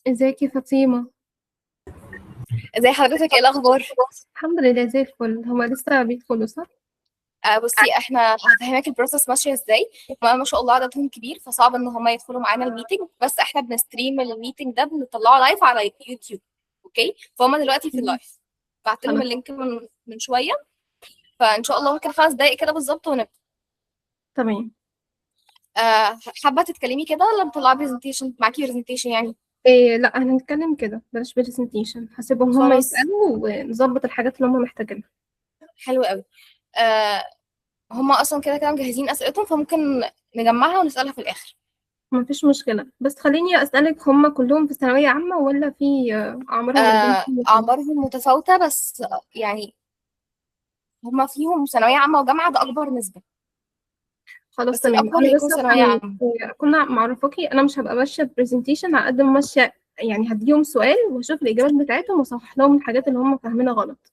ازيك يا فاطمة؟ ازي حضرتك؟ ايه الاخبار؟ الحمد لله زي الفل. هما لسه بيدخلوا صح؟ بصي، احنا هفهمك ال process ماشية ازاي. هما ما شاء الله عددهم كبير، فصعب ان هما يدخلوا معانا ال meeting، بس احنا بن stream ال meeting ده، بنطلعه live على يوتيوب. okay، فهم دلوقتي في ال live، بعت لهم خلاص. ال link من شويه، فان شاء الله ممكن 5 دقايق كده بالظبط ونبدا. تمام. حابة تتكلمي كده ولا نطلع presentation؟ معاكي presentation يعني؟ إيه لا، هنتكلم كده، بلاش presentation، هسيبهم هما خلاص. يسألوا ونظبط الحاجات اللي هما محتاجينها. حلو قوي. هما اصلا كده كده مجهزين اسئلتهم، فممكن نجمعها ونسالها في الاخر. مفيش مشكلة، بس خليني أسألك، هما كلهم في ثانوية عامة ولا في أعمارهم ال range؟ اعمارهم متفاوتة، بس يعني هما فيهم ثانوية عامة وجامعة، ده أكبر نسبة. خلاص بس تمام. الأكبر أنا هيكون بس ثانوية عشان عامة. كنا معرفاكي أنا مش هبقى ماشية presentation على قد ما ماشية، يعني هديهم سؤال وأشوف الإجابات بتاعتهم وأصحح لهم الحاجات اللي هما فاهمينها غلط.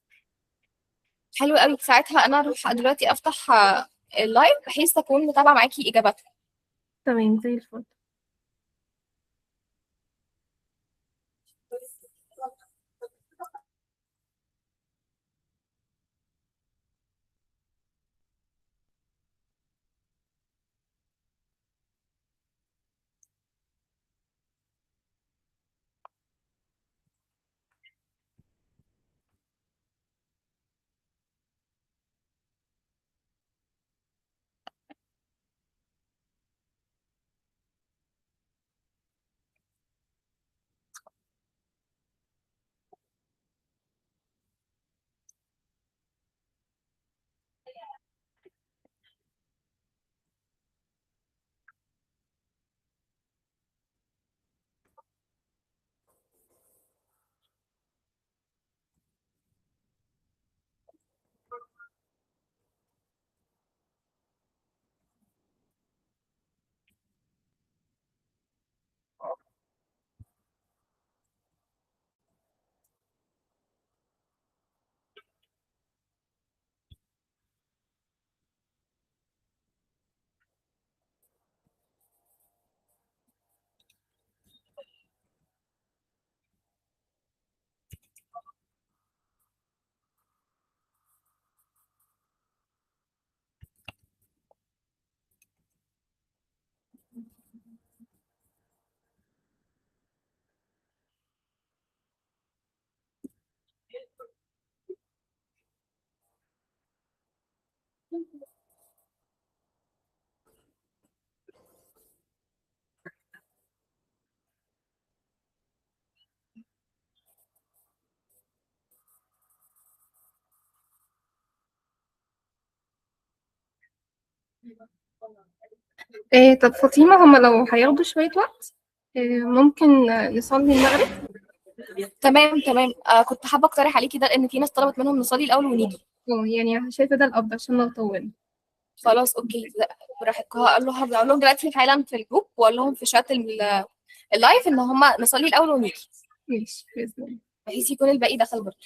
حلو قوي. ساعتها أنا أروح دلوقتي أفتح ال live بحيث أكون متابعة معاكي إجاباتهم. تمام زي الفل. إيه طب فاطمة، هما لو هياخدوا شوية وقت إيه ممكن نصلي المغرب؟ تمام. كنت حابة أقترح عليكي ده، لأن في ناس طلبت منهم نصلي الأول ونيجي. يعني شايفة ده الأفضل عشان لو طولنا. خلاص okay، لا، براحتكم. هقول لهم دلوقتي حالا في ال group، وأقول لهم في شات ال live إن هما نصلي الأول ونيجي. ماشي بإذن الله، بحيث يكون الباقي دخل برضه.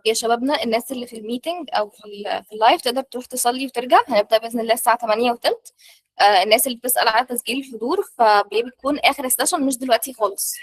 يا شبابنا، الناس اللي في ال meeting او في ال live تقدر تروح تصلي وترجع. هنبدا باذن الله الساعة 8:20. الناس اللي بتسال على تسجيل الحضور فبيكون اخر ال session، مش دلوقتي خالص.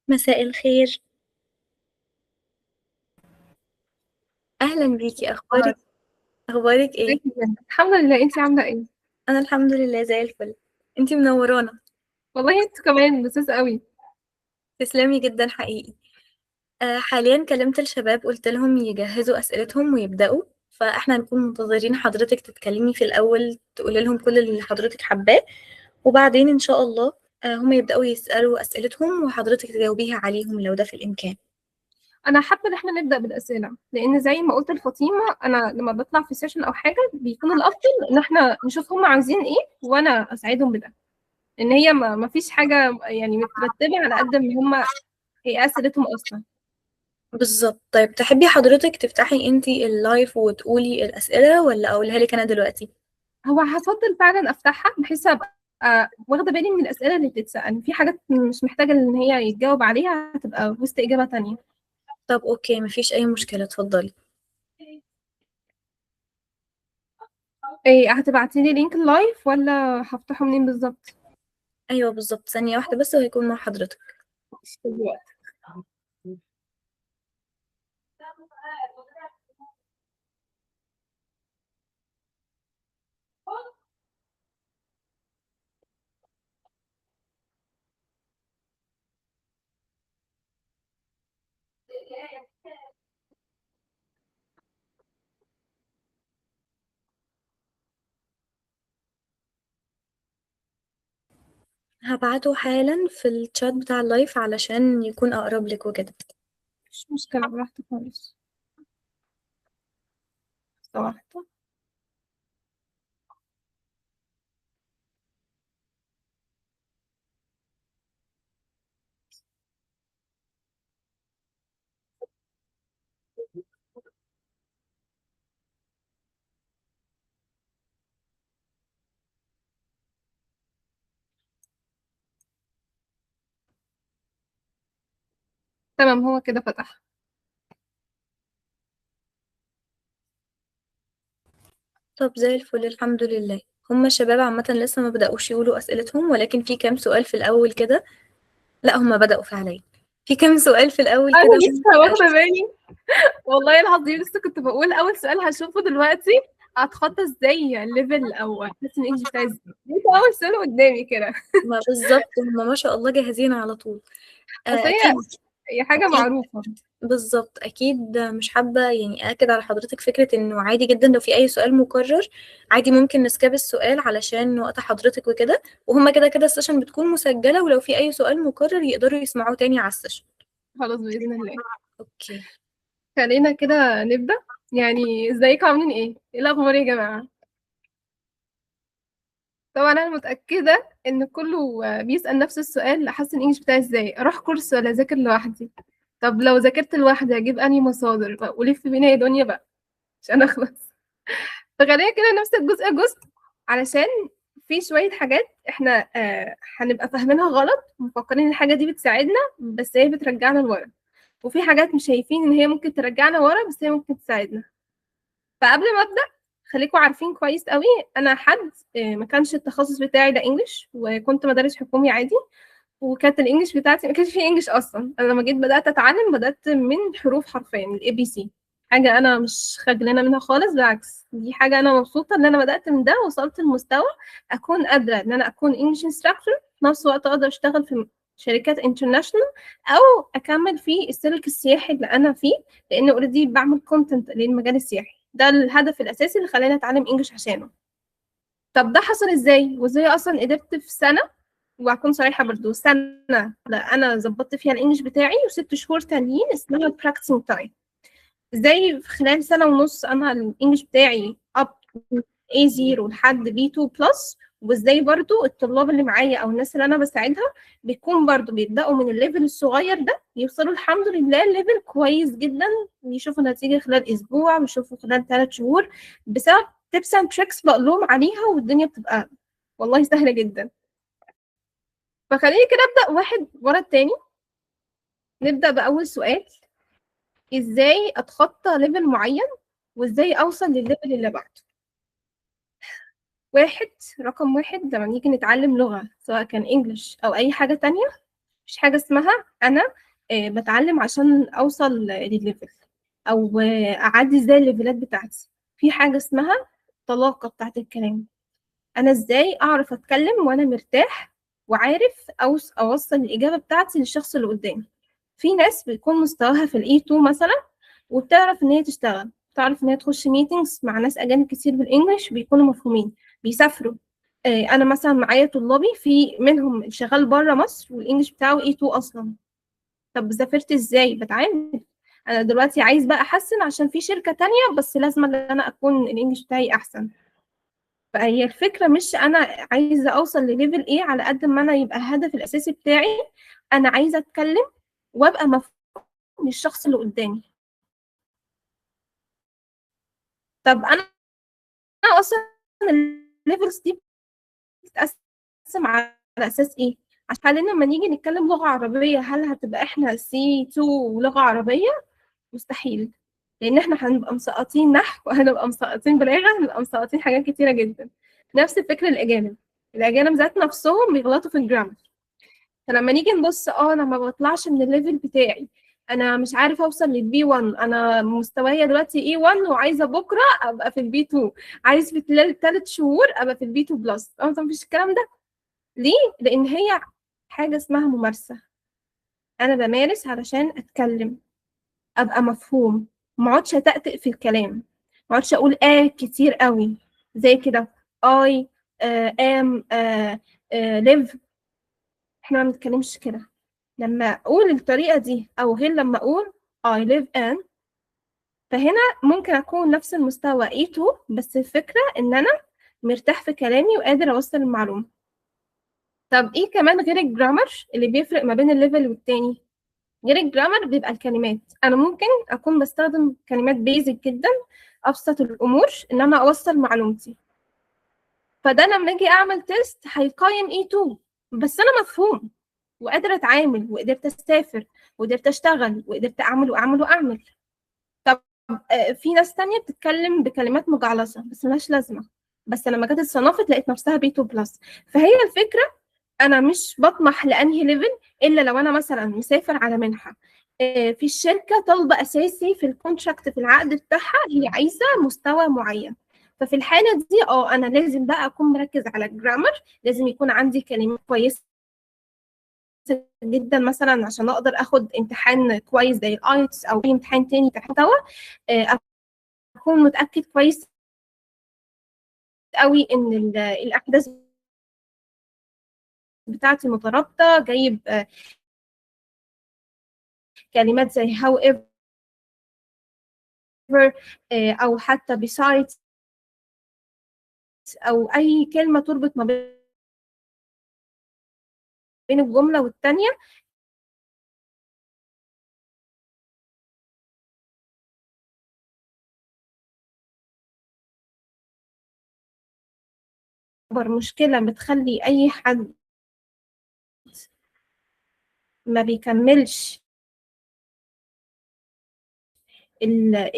مساء الخير. أهلا بيكي، أخبارك؟ أخبارك إيه؟ الحمد لله، انتي عاملة ايه؟ أنا الحمد لله زي الفل. أنتي منورانا. والله انتوا كمان لذيذ قوي. تسلمي جدا حقيقي. حاليا كلمت الشباب، قلت لهم يجهزوا أسئلتهم ويبدأوا، فإحنا هنكون منتظرين حضرتك تتكلمي في الأول، تقولي لهم كل اللي حضرتك حباه، وبعدين إن شاء الله هم يبدأوا يسألوا أسئلتهم وحضرتك تجاوبيها عليهم لو ده في الإمكان. انا حابة ان احنا نبدا بالاسئلة، لان زي ما قلت لفاطمة انا لما بطلع في session او حاجة بيكون الافضل ان احنا نشوف هم عاوزين ايه وانا اساعدهم بده، ان هي ما فيش حاجة يعني مترتبة على قد ما هم هي اسئلتهم اصلا. بالظبط. طيب تحبي حضرتك تفتحي انتي ال live وتقولي الأسئلة ولا أقولها لك أنا دلوقتي؟ هو هفضل فعلا افتحها بحيث ابقى واخده بالي من الاسئلة اللي بتتسال، في حاجات مش محتاجه ان هي يتجاوب عليها هتبقى وسط اجابه تانية. طب okay، مفيش أي مشكلة، اتفضلي. ايه، هتبعتي لي link ال live ولا هفتحه منين بالظبط؟ أيوه بالظبط، ثانية واحدة بس وهيكون مع حضرتك. دلوقتي. هبعته حالا في الشات بتاع ال live علشان يكون أقرب لك وكده. مش مشكلة، براحتك خالص. واحدة. تمام، هو كده فتح. طب زي الفل، الحمد لله. هما الشباب عامة لسه ما بدأوش يقولوا أسئلتهم، ولكن في كام سؤال في الأول كده. لا هما بدأوا فعليا، في كام سؤال في الأول أنا كده. لسه واخدة بالي والله العظيم، لسه كنت بقول أول سؤال هشوفه دلوقتي هتخطى ازاي ال level أو أحس إن ال English بتاعي ازاي، لقيت أول سؤال قدامي كده. ما بالظبط، هما ما شاء الله جاهزين على طول. بس هي أكيد هي حاجة معروفة. بالظبط، أكيد مش حابة يعني أأكد على حضرتك فكرة إنه عادي جدا لو في أي سؤال مكرر، عادي ممكن ن skip السؤال علشان وقت حضرتك وكده، وهما كده كده ال session بتكون مسجلة، ولو في أي سؤال مكرر يقدروا يسمعوه تاني على ال session. خلاص بإذن الله. okay، خلينا كده نبدأ. يعني ازيكم، عاملين ايه؟ ايه الأخبار يا جماعة؟ طبعا أنا متأكدة إن كله بيسأل نفس السؤال، أحسن English بتاعي ازاي؟ أروح course ولا أذاكر لوحدي؟ طب لو ذاكرت لوحدي هجيب أنهي مصادر؟ ولف بينا يا دنيا بقى عشان أخلص. فخلينا كده نمسك جزء جزء، علشان في شوية حاجات احنا هنبقى فاهمينها غلط ومفكرين الحاجة دي بتساعدنا بس هي بترجعنا لورا، وفي حاجات مش شايفين إن هي ممكن ترجعنا ورا بس هي ممكن تساعدنا. فقبل ما أبدأ خليكم عارفين كويس قوي، أنا حد ما كانش التخصص بتاعي ده English، وكنت مدارس حكومي عادي، وكانت ال English بتاعتي ما كانش فيه English اصلا. انا لما جيت بدات اتعلم بدات من حروف حرفيا ال ABC، حاجة انا مش خجلانه منها خالص، بالعكس دي حاجة انا مبسوطة ان انا بدات من ده وصلت لمستوى اكون قادرة ان انا اكون English instructor، في نفس الوقت اقدر اشتغل في شركات international او اكمل في السلك السياحي اللي انا فيه، لان already بعمل content للمجال السياحي. ده الهدف الاساسي اللي خلاني اتعلم English عشانه. طب ده حصل ازاي؟ وازاي اصلا قدرت في سنة، وهكون صريحه برضو، سنة لا انا ظبطت فيها ال English بتاعي، وست شهور تانيين اسمها practicing time. ازاي في خلال سنة ونص انا ال English بتاعي up A0 لحد B2 plus، وازاي برضو الطلاب اللي معايا او الناس اللي انا بساعدها بيكون برضو بيبداوا من ال level الصغير ده يوصلوا الحمد لله level كويس جدا، يشوفوا نتيجة خلال اسبوع، ويشوفوا خلال 3 شهور، بسبب tips and tricks بقول لهم عليها، والدنيا بتبقى والله سهلة جدا. فخليني كده ابدا واحد ورا التاني. نبدا باول سؤال، ازاي اتخطى level معين وازاي اوصل للل level اللي بعده؟ رقم واحد، لما نيجي نتعلم لغة سواء كان English او اي حاجة تانية، مفيش حاجة اسمها انا بتعلم عشان اوصل للل level او اعدي ازاي ال level ات بتاعتي. في حاجة اسمها طلاقه بتاعت الكلام، انا ازاي اعرف اتكلم وانا مرتاح وعارف اوصل الاجابة بتاعتي للشخص اللي قدامي. في ناس بيكون مستواها في ال A2 مثلا وبتعرف ان هي تشتغل، بتعرف ان هي تخش meetings مع ناس اجانب كتير بال English بيكونوا مفهومين، بيسافروا. انا مثلا معايا طلابي في منهم شغال بره مصر وال English بتاعه A2 اصلا. طب سافرت ازاي؟ بتعامل. انا دلوقتي عايز بقى احسن عشان في شركة تانية، بس لازم ان انا اكون ال English بتاعي احسن. فهي الفكرة مش انا عايزه اوصل ل level ايه، على قد ما انا يبقى الهدف الاساسي بتاعي انا عايزه اتكلم وابقى مفهوم للشخص اللي قدامي. طب انا اصلا ال levels دي بتتقسم على اساس ايه؟ عشان لما نيجي نتكلم لغة عربية هل هتبقى احنا C2 ولغة عربية؟ مستحيل، لان احنا هنبقى مسقطين نحو، وهنبقى مسقطين بلاغه، هنبقى مسقطين حاجات كتيرة جدا. نفس الفكرة الاجانب، الاجانب ذات نفسهم بيغلطوا في ال grammar. فلما نيجي نبص انا ما بطلعش من ال level بتاعي، انا مش عارفه اوصل لل B1، انا مستوايا دلوقتي A1 وعايزه بكره ابقى في ال B2، عايز في خلال 3 شهور ابقى في ال B2 plus. طب مفيش الكلام ده. ليه؟ لان هي حاجة اسمها ممارسة. انا بمارس علشان اتكلم ابقى مفهوم، ما اقعدش اتأتئ في الكلام، ما اقعدش اقول كتير قوي زي كده I am live. احنا ما بنتكلمش كده. لما اقول الطريقة دي او غير لما اقول I live in، فهنا ممكن اكون نفس المستوى A2، بس الفكرة ان انا مرتاح في كلامي وقادر اوصل المعلومة. طب ايه كمان غير ال grammar اللي بيفرق ما بين ال level والتاني؟ غير ال grammar بيبقى الكلمات. انا ممكن اكون بستخدم كلمات basic جدا، ابسط الامور ان انا اوصل معلومتي. فده لما اجي اعمل test هيقيم A2، بس انا مفهوم وقادرة اتعامل وقدرت اسافر وقدرت اشتغل وقدرت اعمل واعمل واعمل. طب في ناس تانية بتتكلم بكلمات مجعلصه بس ملهاش لازمه، بس لما جت اتصنفت لقيت نفسها B2 plus. فهي الفكرة انا مش بطمح لانهي level الا لو انا مثلا مسافر على منحه، في الشركة طالبه اساسي في ال contract في العقد بتاعها هي عايزه مستوى معين. ففي الحالة دي انا لازم بقى اكون مركز على ال grammar، لازم يكون عندي كلمات كويسة جدا مثلا عشان اقدر اخد امتحان كويس زي ال IELTS او اي امتحان تاني محتوى، اكون متاكد كويس قوي ان الاحداث بتاعتي مترابطة، جايب كلمات زي however او حتى besides او اي كلمة تربط ما بين الجملة والتانية. اكبر مشكلة بتخلي اي حد ما بيكملش ال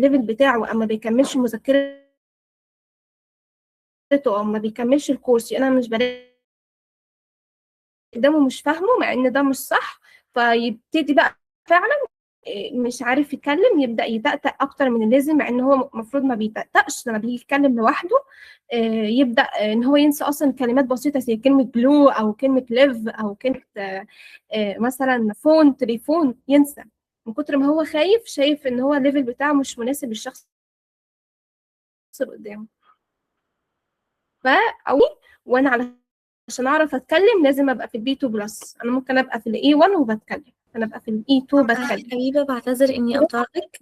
level بتاعه، او ما بيكملش مذاكرته، او ما بيكملش الكورس، انا مش بلاقي قدامه مش فاهمه، مع ان ده مش صح. فيبتدي بقى فعلا مش عارف يتكلم، يبدا يتأتأ اكتر من اللازم، مع ان هو المفروض ما بيتأتأش لما بيجي يتكلم لوحده. يبدا ان هو ينسى اصلا كلمات بسيطة زي كلمة blue او كلمة live او كلمة مثلا phone تليفون، ينسى من كتر ما هو خايف، شايف ان هو ال level بتاعه مش مناسب للشخص اللي قدامه. فأو وانا علشان اعرف اتكلم لازم ابقى في ال B2 plus. انا ممكن ابقى في ال A1 وبتكلم، انا ابقى في ال A2 بتكلم. حبيبه بعتذر اني قطعتك،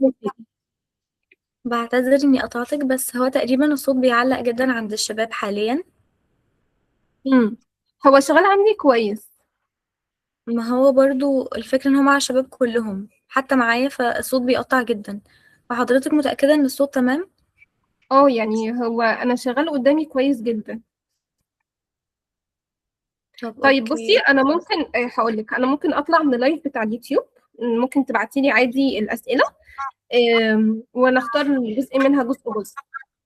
بعتذر اني قطعتك، بس هو تقريبا الصوت بيعلق جدا عند الشباب حاليا. هو شغال عندي كويس. ما هو برضو الفكرة ان هو مع الشباب كلهم حتى معايا، فالصوت بيقطع جدا. فحضرتك متأكدة ان الصوت تمام؟ يعني هو انا شغال قدامي كويس جدا. طب طيب بصي، okay. انا ممكن هقول لك، انا ممكن اطلع من ال live بتاع اليوتيوب، ممكن تبعتي لي عادي الاسئلة، ونختار جزء منها جزء جزء.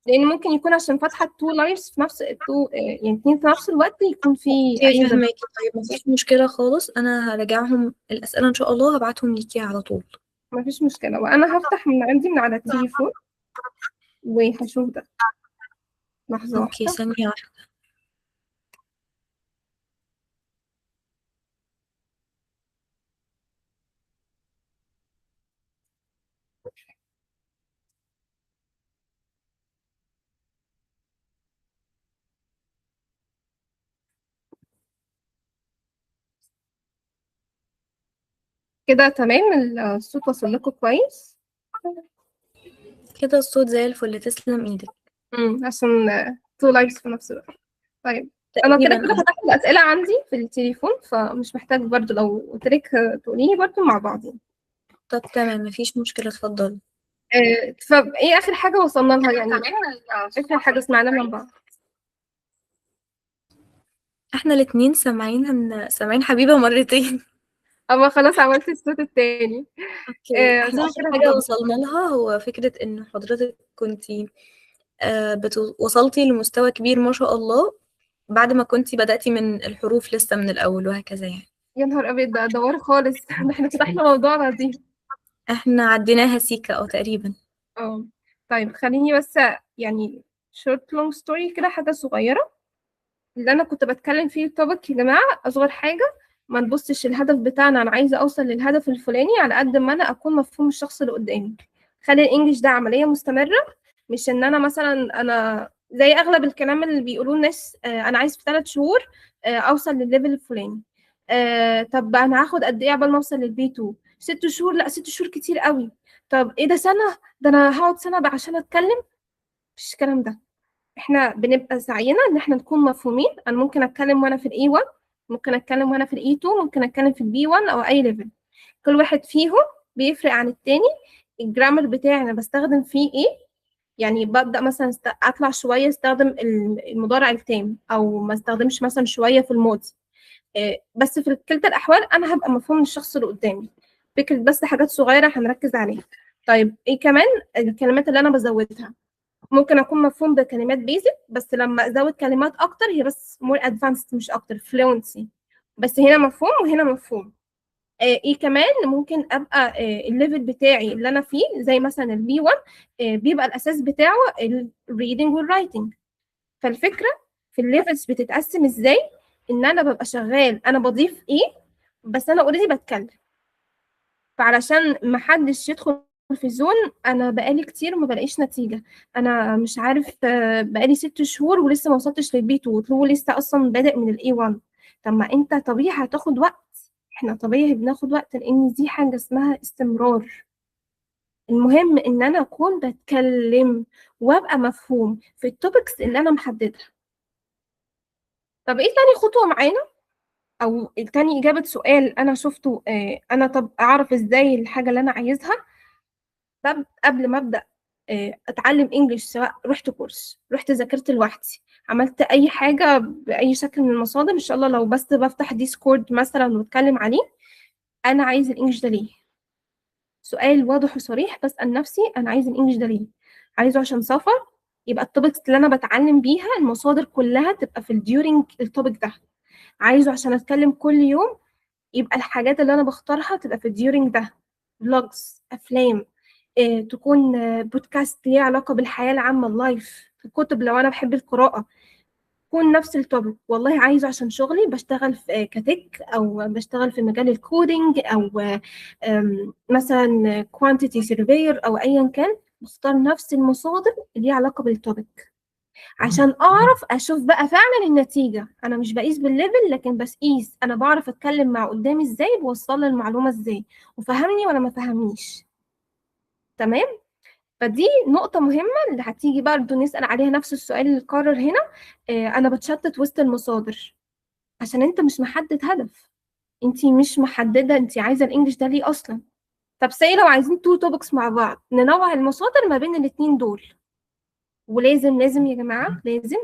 لان ممكن يكون عشان فاتحة two lives في نفس two، يعني اتنين في نفس الوقت، يكون في okay اي زبط. فهماكي. طيب مفيش مشكلة خالص، انا هراجعهم الأسئلة ان شاء الله، هبعتهم ليكي على طول. مفيش مشكلة، وانا هفتح من عندي من على التليفون وهشوف ده. لحظة okay واحدة. ثانية واحدة. كده تمام، الصوت وصل لكم كويس؟ كده الصوت زي الفل، تسلم ايدك. عشان two lives في نفس الوقت. طيب انا كده تقريبا كده اه. فتحت الاسئلة عندي في التليفون، فمش محتاج برضو لو قلت لك تقوليلي برضو مع بعض. طب تمام مفيش مشكلة، اتفضلي. فايه اخر حاجة وصلنا لها يعني؟ اخر حاجة سمعناها من بعض. احنا الاتنين سامعين سامعين حبيبة مرتين. اما خلاص عملت الصوت التاني. okay، احنا صح اخر كده حاجة هتبقى. وصلنا لها هو فكرة ان حضرتك كنتي وصلتي لمستوى كبير ما شاء الله، بعد ما كنتي بدأتي من الحروف لسه من الأول وهكذا يعني. يا نهار ابيض، ده دوار خالص. ده احنا فتحنا موضوع دي. احنا عديناها سيكا او تقريبا. اه طيب خليني بس يعني short long story كده، حاجة صغيرة اللي انا كنت بتكلم فيه ال topic يا جماعة. اصغر حاجة، ما نبصش الهدف بتاعنا انا عايزه اوصل للهدف الفلاني، على قد ما انا اكون مفهوم الشخص اللي قدامي. خلي ال English ده عملية مستمرة، مش ان انا مثلا انا زي اغلب الكلام اللي بيقولوه الناس، انا عايز في 3 شهور اوصل للل level الفلاني. طب انا هاخد قد ايه عبال ما اوصل لل B2؟ 6 شهور؟ لا 6 شهور كتير قوي. طب ايه ده سنة؟ ده انا هقعد سنة بقى عشان اتكلم؟ مفيش الكلام ده. احنا بنبقى سعينا ان احنا نكون مفهومين. انا ممكن اتكلم وانا في ال A 1، ممكن اتكلم وانا في ال A 2، ممكن اتكلم في ال B 1 او اي level. كل واحد فيهم بيفرق عن التاني. ال grammar بتاعي انا بستخدم فيه ايه، يعني ببدأ مثلا اطلع شوية استخدم المضارع التام، او ما استخدمش مثلا شوية في الماضي. بس في كلتا الاحوال انا هبقى مفهوم للشخص اللي قدامي. فكرة بس حاجات صغيرة هنركز عليها. طيب ايه كمان الكلمات اللي انا بزودها؟ ممكن اكون مفهوم بكلمات basic، بس لما ازود كلمات اكتر هي بس more advanced مش اكتر، fluency. بس هنا مفهوم وهنا مفهوم. ايه كمان ممكن ابقى ال level بتاعي اللي انا فيه زي مثلا ال B 1، بيبقى الاساس بتاعه ال reading وال writing. فالفكرة في ال levels بتتقسم ازاي؟ ان انا ببقى شغال انا بضيف ايه، بس انا already بتكلم. فعلشان ما حدش يدخل في zone انا بقالي كتير وما بلاقيش نتيجة، انا مش عارف بقالي 6 شهور ولسه ما وصلتش لل B 2، وهو لسه اصلا بادئ من ال A 1. طب ما انت طبيعي هتاخد وقت، احنا طبيعي بناخد وقت، لان دي حاجة اسمها استمرار. المهم ان انا اكون بتكلم وابقى مفهوم في ال topics اللي انا محددها. طب ايه تاني خطوة معانا، او تاني اجابه سؤال انا شفته، انا طب اعرف ازاي الحاجة اللي انا عايزها؟ طب قبل ما ابدا اتعلم English، سواء رحت كورس، رحت ذاكرت لوحدي، عملت اي حاجة باي شكل من المصادر، ان شاء الله لو بس بفتح Discord مثلا واتكلم عليه، انا عايز ال English ده ليه؟ سؤال واضح وصريح بسال نفسي، انا عايز ال English ده ليه؟ عايزه عشان سفر، يبقى ال topics اللي انا بتعلم بيها المصادر كلها تبقى في ال during ال topic ده. عايزه عشان اتكلم كل يوم، يبقى الحاجات اللي انا بختارها تبقى في ال during ده، vlogs، افلام، تكون بودكاست ليه علاقة بالحياة العامة، ال life، كتب لو انا بحب القراءة، يكون نفس ال topic. والله عايزه عشان شغلي، بشتغل في ك tech، او بشتغل في مجال ال coding، او مثلا quantity surveyor، او ايا كان، بختار نفس المصادر اللي ليها علاقة بال topic عشان اعرف اشوف بقى فعلا النتيجة. انا مش بقيس بال level، لكن بقيس انا بعرف اتكلم مع قدامي ازاي، بوصل له المعلومة ازاي، وفهمني ولا ما فهمنيش. تمام؟ فدي نقطة مهمة اللي هتيجي برضه نسأل عليها نفس السؤال اللي اتكرر هنا. أنا بتشتت وسط المصادر عشان أنت مش محدد هدف، أنت مش محددة أنت عايزة ال English ده ليه أصلا. طب say لو عايزين two topics مع بعض، ننوع المصادر ما بين الاتنين دول. ولازم لازم يا جماعة، لازم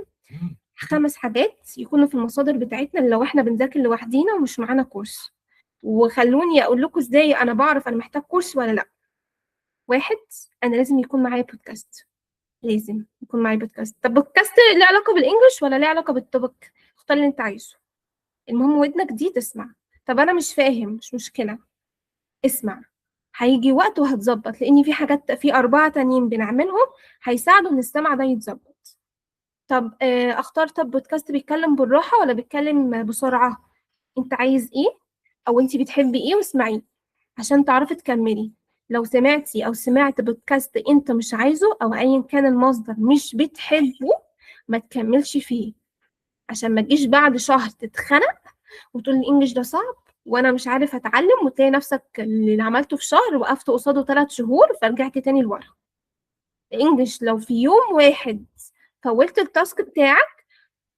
5 حاجات يكونوا في المصادر بتاعتنا لو احنا بنذاكر لوحدينا ومش معانا كورس. وخلوني أقول لكم إزاي أنا بعرف أنا محتاج كورس ولا لأ. 1، أنا لازم يكون معايا بودكاست. لازم يكون معايا بودكاست. طب بودكاست له علاقة بال English ولا له علاقة بال topic؟ اختار اللي انت عايزه، المهم ودنك دي تسمع. طب انا مش فاهم، مش مشكلة، اسمع، هيجي وقت وهتظبط، لان في حاجات في 4 تانيين بنعملهم هيساعدوا ان السمع ده يتظبط. طب اختار طب بودكاست بيتكلم بالراحة ولا بيتكلم بسرعة؟ انت عايز ايه او انت بتحبي ايه واسمعيه عشان تعرفي تكملي. لو سمعتي او سمعت بودكاست انت مش عايزه او ايا كان المصدر مش بتحبه، ما تكملش فيه، عشان ما تجيش بعد شهر تتخنق وتقول ال English ده صعب وانا مش عارف اتعلم، وتلاقي نفسك اللي عملته في شهر وقفت قصاده 3 شهور فرجعت تاني لورا. ال English لو في يوم واحد فولت ال task بتاعك،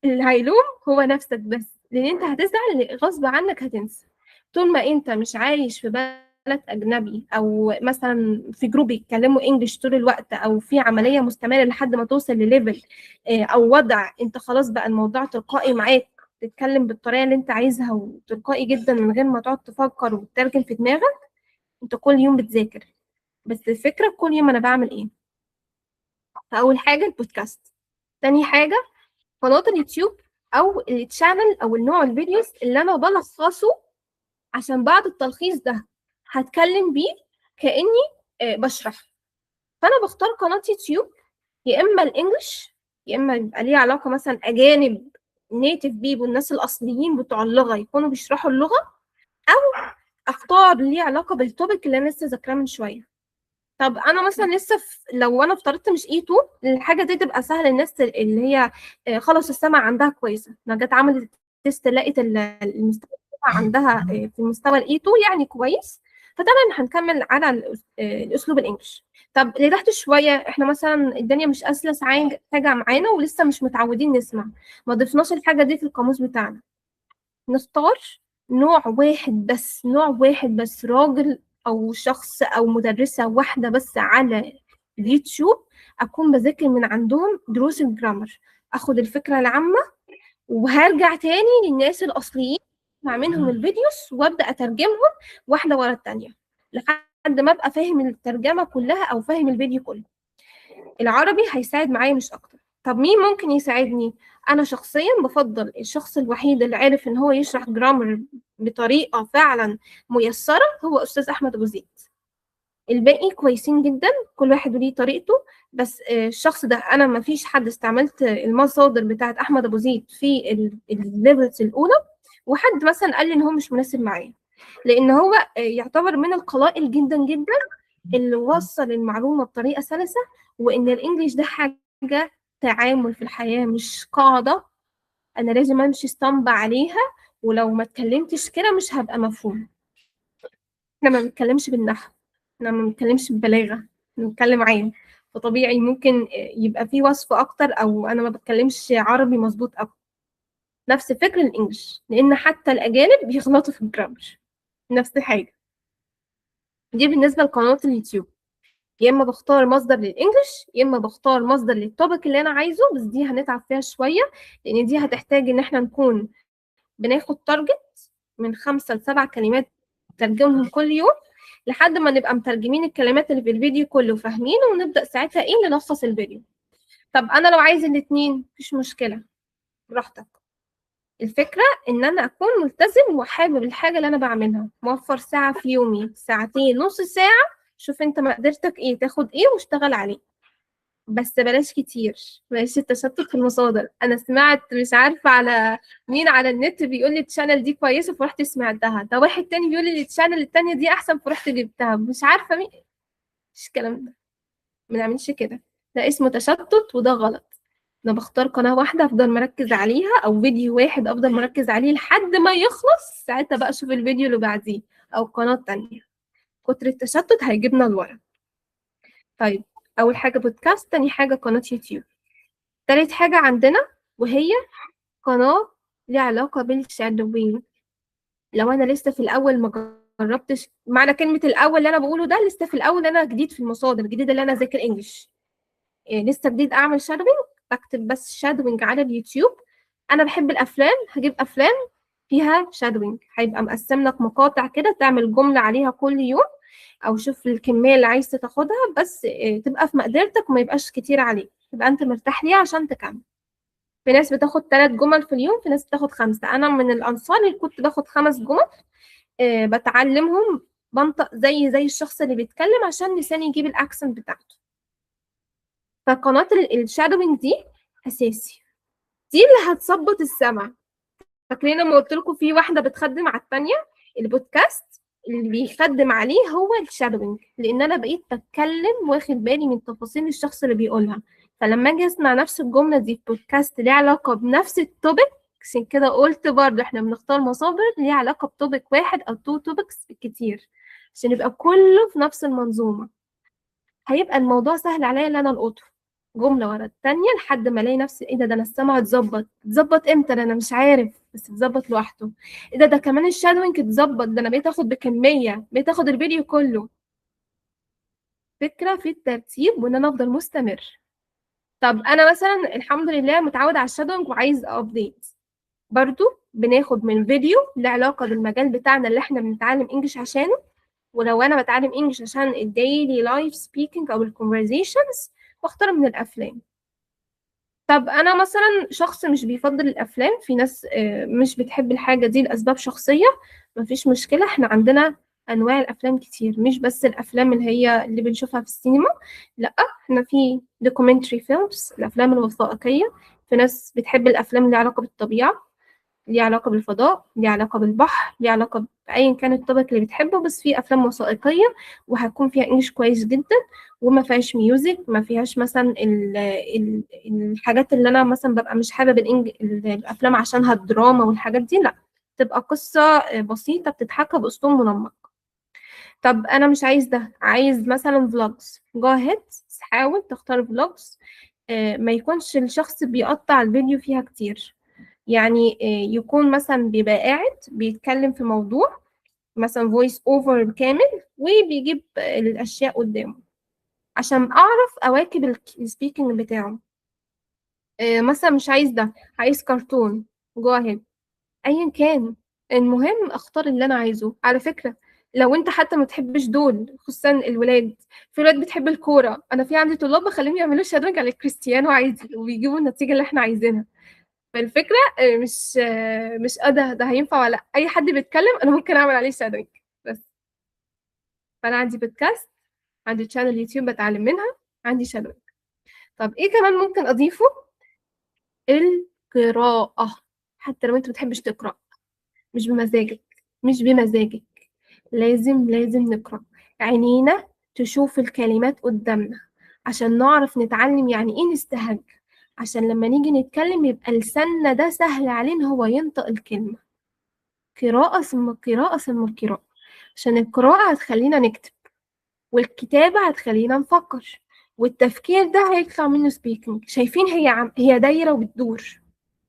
اللي هيلوم هو نفسك بس، لان انت هتزعل غصب عنك، هتنسى. طول ما انت مش عايش في بلد اجنبي او مثلا في group بيتكلموا English طول الوقت، او في عملية مستمرة لحد ما توصل ل level او وضع انت خلاص بقى الموضوع تلقائي معاك، تتكلم بالطريقة اللي انت عايزها وتلقائي جدا من غير ما تقعد تفكر وتترجم في دماغك. انت كل يوم بتذاكر، بس الفكرة كل يوم انا بعمل ايه. فاول حاجة البودكاست، تاني حاجة قناة اليوتيوب او ال channel او النوع ال videos اللي انا بلخصه، عشان بعد التلخيص ده هتكلم بيه كاني بشرح. فانا بختار قناة يوتيوب يا اما ال English، يا اما يبقى ليه علاقة مثلا اجانب native people، الناس الاصليين بتوع اللغة يكونوا بيشرحوا اللغة، او اختار ليه علاقة بال topic اللي انا لسه ذاكراه من شوية. طب انا مثلا لسه لو انا افترضت مش A2، الحاجة دي تبقى سهلة للناس اللي هي خلص السمع عندها كويسة، لو جت عملت test لقت المستوى عندها في المستوى ال A2 يعني كويس، فتمام هنكمل على الاسلوب ال English. طب اللي تحت شوية احنا مثلا الدنيا مش اسلس حاجة معانا ولسه مش متعودين نسمع، ما ضفناش الحاجة دي في القاموس بتاعنا، نختار نوع واحد بس، نوع واحد بس، راجل او شخص او مدرسه واحدة بس على اليوتيوب اكون بذاكر من عندهم دروس ال grammar، اخد الفكرة العامة وهرجع تاني للناس الاصليين اسمع منهم ال videos وابدا اترجمهم واحدة ورا الثانية لحد ما ابقى فاهم الترجمة كلها او فاهم الفيديو كله. العربي هيساعد معايا مش اكتر. طب مين ممكن يساعدني؟ انا شخصيا بفضل الشخص الوحيد اللي عارف ان هو يشرح grammar بطريقة فعلا ميسرة هو استاذ احمد ابو زيد. الباقي كويسين جدا، كل واحد وليه طريقته، بس الشخص ده انا ما فيش حد استعملت المصادر بتاعه احمد ابو زيد في ال levels الاولى وحد مثلا قال لي ان هو مش مناسب معايا، لان هو يعتبر من القلائل جدا جدا اللي وصل المعلومة بطريقة سلسه، وان ال English ده حاجة تعامل في الحياة مش قاعدة انا لازم امشي اسطمبه عليها، ولو ما اتكلمتش كده مش هبقى مفهوم. احنا ما بنتكلمش بالنحو، احنا ما بنتكلمش ببلاغه، احنا بنتكلم عام، فطبيعي ممكن يبقى في وصف اكتر او انا ما بتكلمش عربي مظبوط اكتر. نفس فكر ال English، لان حتى الاجانب بيغلطوا في ال grammar، نفس الحاجة دي. بالنسبة لقناه اليوتيوب، يا اما بختار مصدر لل English يا اما بختار مصدر لل topic اللي انا عايزه، بس دي هنتعب فيها شوية لان دي هتحتاج ان احنا نكون بناخد target من 5 ل7 كلمات نترجمهم كل يوم لحد ما نبقى مترجمين الكلمات اللي في الفيديو كله وفاهمينه، ونبدا ساعتها ايه نلخص الفيديو. طب انا لو عايز الاثنين مفيش مشكلة، براحتك. الفكرة ان انا اكون ملتزم وحابب الحاجة اللي انا بعملها، موفر ساعة في يومي، ساعتين، نص ساعة، شوف انت مقدرتك ايه، تاخد ايه واشتغل عليه، بس بلاش كتير، بلاش التشتت في المصادر. انا سمعت مش عارفه على مين على النت بيقول لي ال channel دي كويسة فرحت سمعتها، ده واحد تاني بيقول لي ال channel التانية دي احسن فرحت جبتها، مش عارفه مين. مش الكلام ده، ما نعملش كده، ده اسمه تشتت وده غلط. انا بختار قناة واحدة افضل مركز عليها او فيديو واحد افضل مركز عليه لحد ما يخلص، ساعتها بقى اشوف الفيديو اللي بعديه او قناة تانية. كتر التشتت هيجيبنا لورا. طيب اول حاجة بودكاست، تاني حاجة قناة يوتيوب، تالت حاجة عندنا وهي قناة ليها علاقة بال shadowing. لو انا لسه في الاول ما جربتش، معنى كلمة الاول اللي انا بقوله ده لسه في الاول، انا جديد في المصادر، جديد اللي انا اذاكر English، لسه جديد اعمل shadowing، بكتب بس shadowing على اليوتيوب. انا بحب الافلام، هجيب افلام فيها shadowing، هيبقى مقسم لك مقاطع كده تعمل جملة عليها كل يوم او شوف الكمية اللي عايز تاخدها، بس تبقى في مقدرتك وما يبقاش كتير عليك، تبقى انت مرتاح ليه عشان تكمل. في ناس بتاخد 3 جمل في اليوم، في ناس بتاخد 5. انا من الانصار اللي كنت باخد 5 جمل، بتعلمهم بنطق زي الشخص اللي بيتكلم عشان لساني يجيب ال accent بتاعته. فقناه ال shadowing دي اساسي، دي اللي هتظبط السمع. فاكرين لما قلت لكم في واحدة بتخدم على الثانية؟ البودكاست اللي بيخدم عليه هو ال shadowing، لان انا بقيت بتكلم واخد بالي من تفاصيل الشخص اللي بيقولها. فلما اجي اسمع نفس الجملة دي في بودكاست ليه علاقة بنفس ال topic، عشان كده قلت برضه احنا بنختار مصادر ليها علاقة ب topic واحد او two topics بالكتير، عشان يبقى كله في نفس المنظومة. هيبقى الموضوع سهل عليا ان انا القطة جملة ورا التانية لحد ما الاقي نفسي ايه ده انا السمع اتظبط. اتظبط امتى؟ ده انا مش عارف، بس اتظبط لوحده. ايه ده كمان ال shadowing اتظبط، ده انا بقيت اخد بكمية، بقيت اخد الفيديو كله. فكرة في الترتيب وان انا افضل مستمر. طب انا مثلا الحمد لله متعود على ال shadowing وعايز update، برضو بناخد من فيديو له علاقة بالمجال بتاعنا اللي احنا بنتعلم English عشانه. ولو انا بتعلم English عشان ال daily life speaking او ال conversations، واختار من الافلام. طب انا مثلا شخص مش بيفضل الافلام، في ناس مش بتحب الحاجة دي لاسباب شخصية، مفيش مشكلة، احنا عندنا انواع الافلام كتير، مش بس الافلام اللي هي اللي بنشوفها في السينما، لا احنا في documentary films، الافلام الوثائقية. في ناس بتحب الافلام اللي علاقة بالطبيعة، ليها علاقة بالفضاء، ليها علاقة بالبحر، ليها علاقة بايا كان ال topic اللي بتحبه، بس في افلام وثائقية وهتكون فيها English كويس جدا وما فيهاش music، ما فيهاش مثلا الحاجات اللي انا مثلا ببقى مش حابب الافلام عشانها الدراما والحاجات دي، لا تبقى قصة بسيطة بتتحكى باسلوب منمق. طب انا مش عايز ده، عايز مثلا vlogs، go ahead، حاول تختار vlogs ما يكونش الشخص بيقطع الفيديو فيها كتير، يعني يكون مثلا بيبقى قاعد بيتكلم في موضوع مثلا voice over كامل وبيجيب الاشياء قدامه عشان اعرف اواكب ال speaking بتاعه. مثلا مش عايز ده، عايز كرتون، go ahead، ايا كان، المهم اختار اللي انا عايزه. على فكرة لو انت حتى ما تحبش دول، خصوصا الولاد، في ولاد بتحب الكورة، انا في عندي طلاب بخليهم يعملوا shadowing على كريستيانو عادي وبيجيبوا النتيجة اللي احنا عايزينها. فالفكرة مش ده هينفع ولا اي حد بيتكلم انا ممكن اعمل عليه shadowing بس. فانا عندي بودكاست، عندي channel يوتيوب بتعلم منها، عندي shadowing. طب ايه كمان ممكن اضيفه؟ القراءة. حتى لو انت بتحبش تقرا، مش بمزاجك، مش بمزاجك، لازم نقرا، عينينا تشوف الكلمات قدامنا عشان نعرف نتعلم يعني ايه نستهج، عشان لما نيجي نتكلم يبقى لساننا ده سهل عليه ان هو ينطق الكلمة. قراءة ثم قراءة ثم قراءة، عشان القراءة هتخلينا نكتب، والكتابة هتخلينا نفكر، والتفكير ده هيطلع منه speaking. شايفين هي دايرة وبتدور،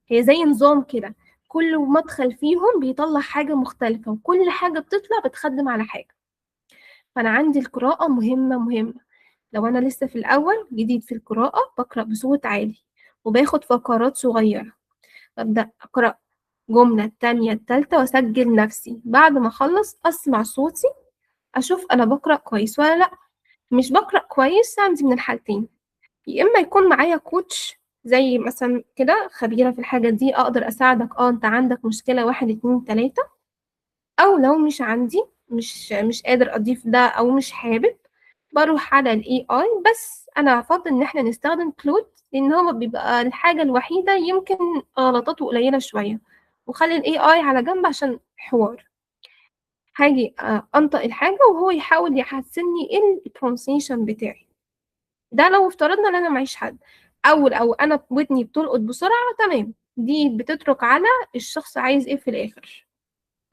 هي زي نظام كده، كل مدخل فيهم بيطلع حاجة مختلفة، وكل حاجة بتطلع بتخدم على حاجة. فأنا عندي القراءة مهمة مهمة. لو أنا لسه في الأول جديد في القراءة، بقرأ بصوت عالي وباخد فقرات صغيرة، ببدأ أقرأ جملة التانية التالتة وأسجل نفسي. بعد ما أخلص أسمع صوتي، أشوف أنا بقرأ كويس ولا لأ. مش بقرأ كويس، عندي من الحالتين، يا إما يكون معايا coach زي مثلا كده خبيرة في الحاجة دي، أقدر أساعدك، أنت عندك مشكلة 1 2 3، أو لو مش عندي، مش قادر أضيف ده أو مش حابب، بروح على ال AI. بس أنا أفضل إن إحنا نستخدم Claude، لأن هو بيبقى الحاجة الوحيدة يمكن غلطاته قليلة شوية، وخلي ال AI على جنب عشان حوار. هاجي أنطق الحاجة وهو يحاول يحسني ال pronunciation بتاعي. ده لو افترضنا إن أنا معيش حد، أو أنا ودني بتلقط بسرعة، تمام، دي بتترك على الشخص عايز إيه في الآخر.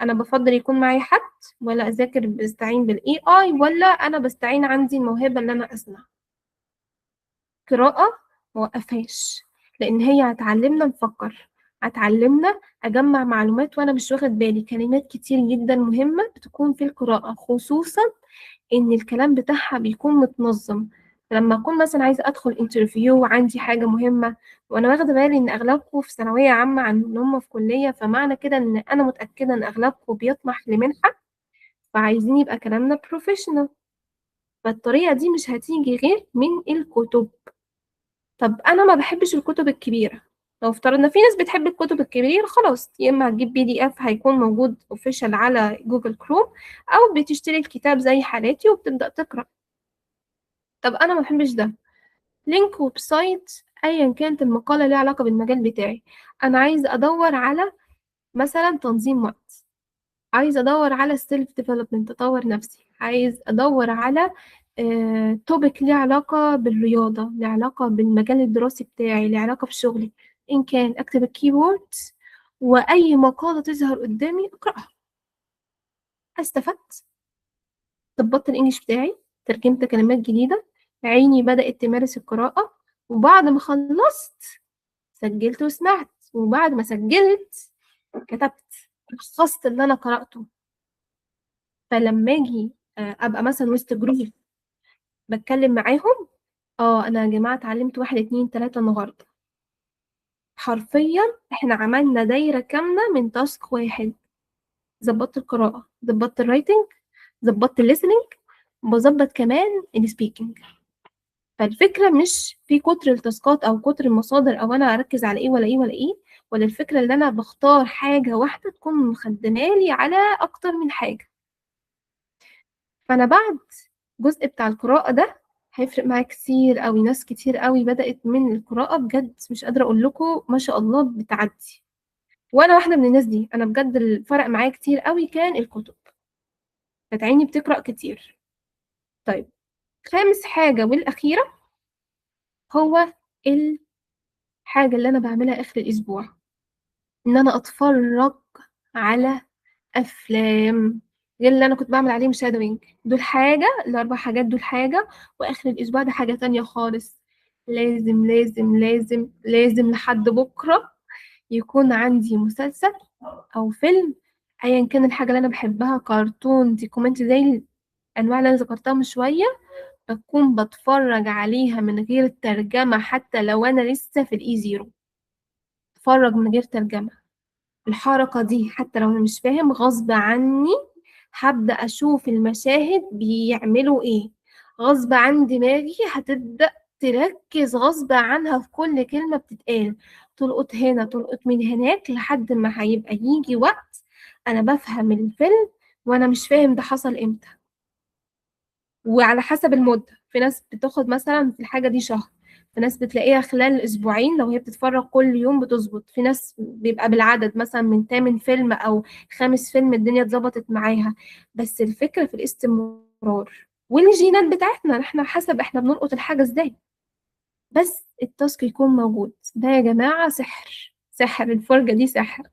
أنا بفضل يكون معايا حد، ولا أذاكر بستعين بال AI، ولا أنا بستعين عندي الموهبة اللي أنا أسمع. قراءة موقفهاش، لأن هي هتعلمنا نفكر، هتعلمنا أجمع معلومات وأنا مش واخد بالي. كلمات كتير جدا مهمة بتكون في القراءة، خصوصا إن الكلام بتاعها بيكون متنظم. لما أكون مثلا عايزة أدخل interview وعندي حاجة مهمة، وأنا واخدة بالي إن أغلبكم في ثانوية عامة عن إن هم في كلية، فمعنى كده إن أنا متأكدة إن أغلبكم بيطمح لمنحة، فعايزين يبقى كلامنا professional. فالطريقة دي مش هتيجي غير من الكتب. طب أنا ما بحبش الكتب الكبيرة، لو افترضنا في ناس بتحب الكتب الكبيرة خلاص، يا إما هتجيب PDF هيكون موجود official على Google Chrome، أو بتشتري الكتاب زي حالاتي وبتبدأ تقرأ. طب أنا ما بحبش ده، link website أيا كانت المقالة ليها علاقة بالمجال بتاعي. أنا عايز أدور على مثلا تنظيم وقت، عايز أدور على ال self development أطور نفسي، عايز أدور على topic ليه علاقة بالرياضة، ليه علاقة بالمجال الدراسي بتاعي، ليه علاقة بشغلي، إن كان أكتب ال keyword وأي مقالة تظهر قدامي أقرأها. استفدت، ظبطت ال English بتاعي، ترجمت كلمات جديدة، عيني بدأت تمارس القراءة، وبعد ما خلصت سجلت وسمعت، وبعد ما سجلت كتبت، لخصت اللي أنا قرأته. فلما أجي أبقى مثلا وسط group بتكلم معاهم، أنا يا جماعة اتعلمت 1 2 3 النهاردة. حرفيا احنا عملنا دايرة كاملة من task واحد. ظبطت القراءة، ظبطت ال writing، ظبطت ال listening، بظبط كمان ال speaking. فالفكرة مش في كتر ال task ات أو كتر المصادر أو أنا أركز على إيه ولا إيه ولا إيه، ولا الفكرة اللي أنا بختار حاجة واحدة تكون مخدمالي على أكتر من حاجة. فأنا بعد الجزء بتاع القراءة ده هيفرق معايا كتير قوي. ناس كتير قوي بدأت من القراءة بجد، مش قادرة أقول لكم ما شاء الله بتعدي، وأنا واحدة من الناس دي. أنا بجد الفرق معايا كتير قوي كان الكتب، كانت عيني بتقرأ كتير. طيب خامس حاجة والأخيرة، هو الحاجة اللي أنا بعملها آخر الأسبوع، إن أنا أتفرج على أفلام غير اللي أنا كنت بعمل عليهم shadowing. دول حاجة، الأربع حاجات دول حاجة، وآخر الأسبوع ده حاجة تانية خالص. لازم لازم لازم لازم لحد بكرة يكون عندي مسلسل أو فيلم، أيا كان الحاجة اللي أنا بحبها، كرتون، documentary، زي الأنواع اللي أنا ذكرتها من شوية، بكون بتفرج عليها من غير ترجمة، حتى لو أنا لسه في ال A zero اتفرج من غير ترجمة. الحركة دي حتى لو أنا مش فاهم غصب عني هبدأ أشوف المشاهد بيعملوا إيه، غصب عن دماغي هتبدأ تركز غصب عنها في كل كلمة بتتقال، تلقط هنا تلقط من هناك، لحد ما هيبقى يجي وقت أنا بفهم الفيلم وأنا مش فاهم ده حصل إمتى. وعلى حسب المدة، في ناس بتاخد مثلا في الحاجة دي شهر، في ناس بتلاقيها خلال أسبوعين لو هي بتتفرج كل يوم بتظبط، في ناس بيبقى بالعدد مثلا من 8 فيلم أو 5 فيلم الدنيا اتظبطت معاها. بس الفكرة في الاستمرار والجينات بتاعتنا، احنا حسب احنا بنلقط الحاجة ازاي، بس ال task يكون موجود. ده يا جماعة سحر، سحر الفرجة دي سحر،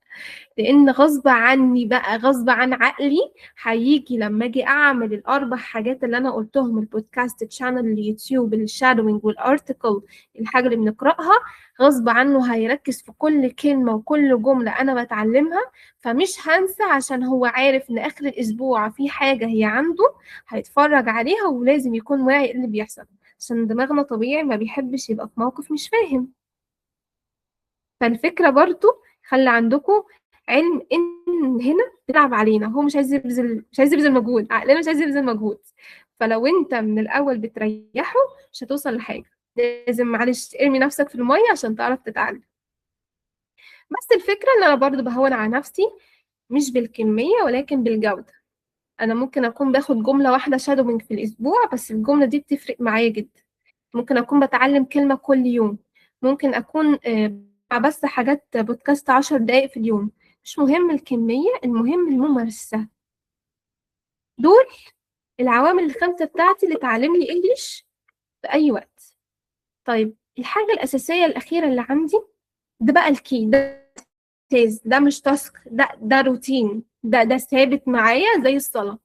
لأن غصب عني بقى، غصب عن عقلي هيجي لما أجي أعمل الأربع حاجات اللي أنا قلتهم، ال podcast channel، اليوتيوب، ال shadowing، وال article، الحاجة اللي بنقرأها، غصب عنه هيركز في كل كلمة وكل جملة أنا بتعلمها، فمش هنسى، عشان هو عارف إن آخر الأسبوع في حاجة هي عنده هيتفرج عليها، ولازم يكون واعي اللي بيحصل، عشان دماغنا طبيعي ما بيحبش يبقى في موقف مش فاهم. فالفكرة برضو خلي عندكم علم ان هنا بيلعب علينا، هو مش عايز يبذل، مش عايز يبذل مجهود، عقلنا مش عايز يبذل مجهود. فلو انت من الاول بتريحه مش هتوصل لحاجه، لازم معلش ارمي نفسك في الميه عشان تعرف تتعلم. بس الفكره ان انا برضو بهون على نفسي، مش بالكميه ولكن بالجوده. انا ممكن اكون باخد جمله واحده shadowing في الاسبوع، بس الجمله دي بتفرق معايا جدا. ممكن اكون بتعلم كلمه كل يوم، ممكن اكون بس حاجات بودكاست 10 دقايق في اليوم. مش مهم الكمية، المهم الممارسة. دول العوامل الخمسة بتاعتي اللي تعلمني English في أي وقت. طيب الحاجة الأساسية الأخيرة اللي عندي ده بقى ال key، ده تاز، ده مش task، ده روتين، ده ثابت معايا زي الصلاة.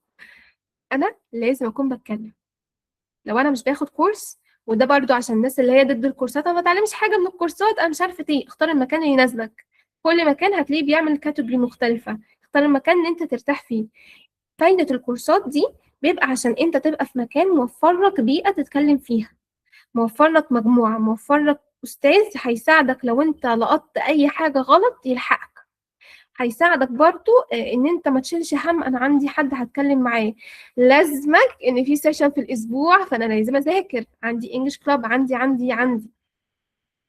أنا لازم أكون بتكلم. لو أنا مش باخد كورس، وده برضو عشان الناس اللي هي ضد الكورسات، أنا ما بتعلمش حاجة من الكورسات، أنا مش عارفة إيه، اختار المكان اللي يناسبك. كل مكان هتلاقيه بيعمل category مختلفة، اختار المكان اللي انت ترتاح فيه. فايدة الكورسات دي بيبقى عشان انت تبقى في مكان موفر لك بيئة تتكلم فيها، موفر لك مجموعة، موفر لك أستاذ هيساعدك لو انت لقطت أي حاجة غلط يلحقك، هيساعدك برضو ان انت ما تشيلش هم انا عندي حد هتكلم معاه، لازمك ان في session في الاسبوع فانا لازم اذاكر، عندي English club، عندي عندي عندي.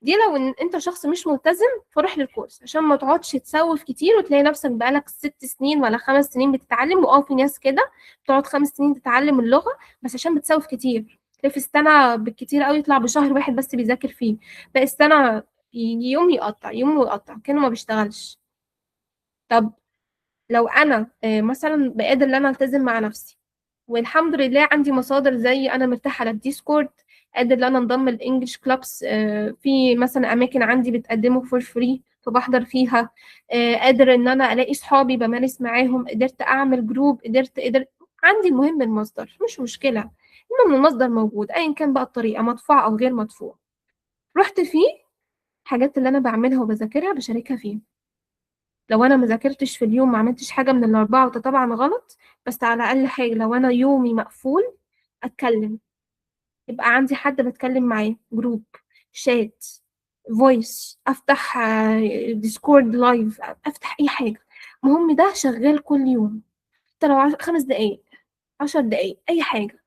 دي لو ان انت شخص مش ملتزم فروح للكورس، عشان ما تقعدش تسوف كتير وتلاقي نفسك بقالك 6 سنين ولا 5 سنين بتتعلم. واه في ناس كده بتقعد 5 سنين تتعلم اللغة بس عشان بتسوف كتير، تلاقي في السنة بالكتير قوي يطلع بشهر واحد بس بيذاكر فيه، باقي السنة يجي يوم يقطع يوم ويقطع كأنه ما بيشتغلش. طب لو انا مثلا بقادر ان انا التزم مع نفسي، والحمد لله عندي مصادر زي انا مرتاحة على ال Discord، قادر ان انا انضم ال English clubs، في مثلا اماكن عندي بتقدمه for free فبحضر فيها، قادر ان انا الاقي صحابي بمارس معاهم، قدرت اعمل group، قدرت عندي. المهم المصدر مش مشكلة، المهم المصدر موجود ايا كان بقى الطريقة، مدفوعة او غير مدفوعة. رحت فيه الحاجات اللي انا بعملها وبذاكرها بشاركها فيه. لو انا ما ذاكرتش في اليوم، ما عملتش حاجة من الاربعة، وده طبعا غلط، بس على الاقل حاجة لو انا يومي مقفول اتكلم، يبقى عندي حد بتكلم معاه، group، chat، voice، افتح Discord live، افتح اي حاجة، المهم ده شغال كل يوم، حتى لو 5 دقايق 10 دقايق اي حاجة.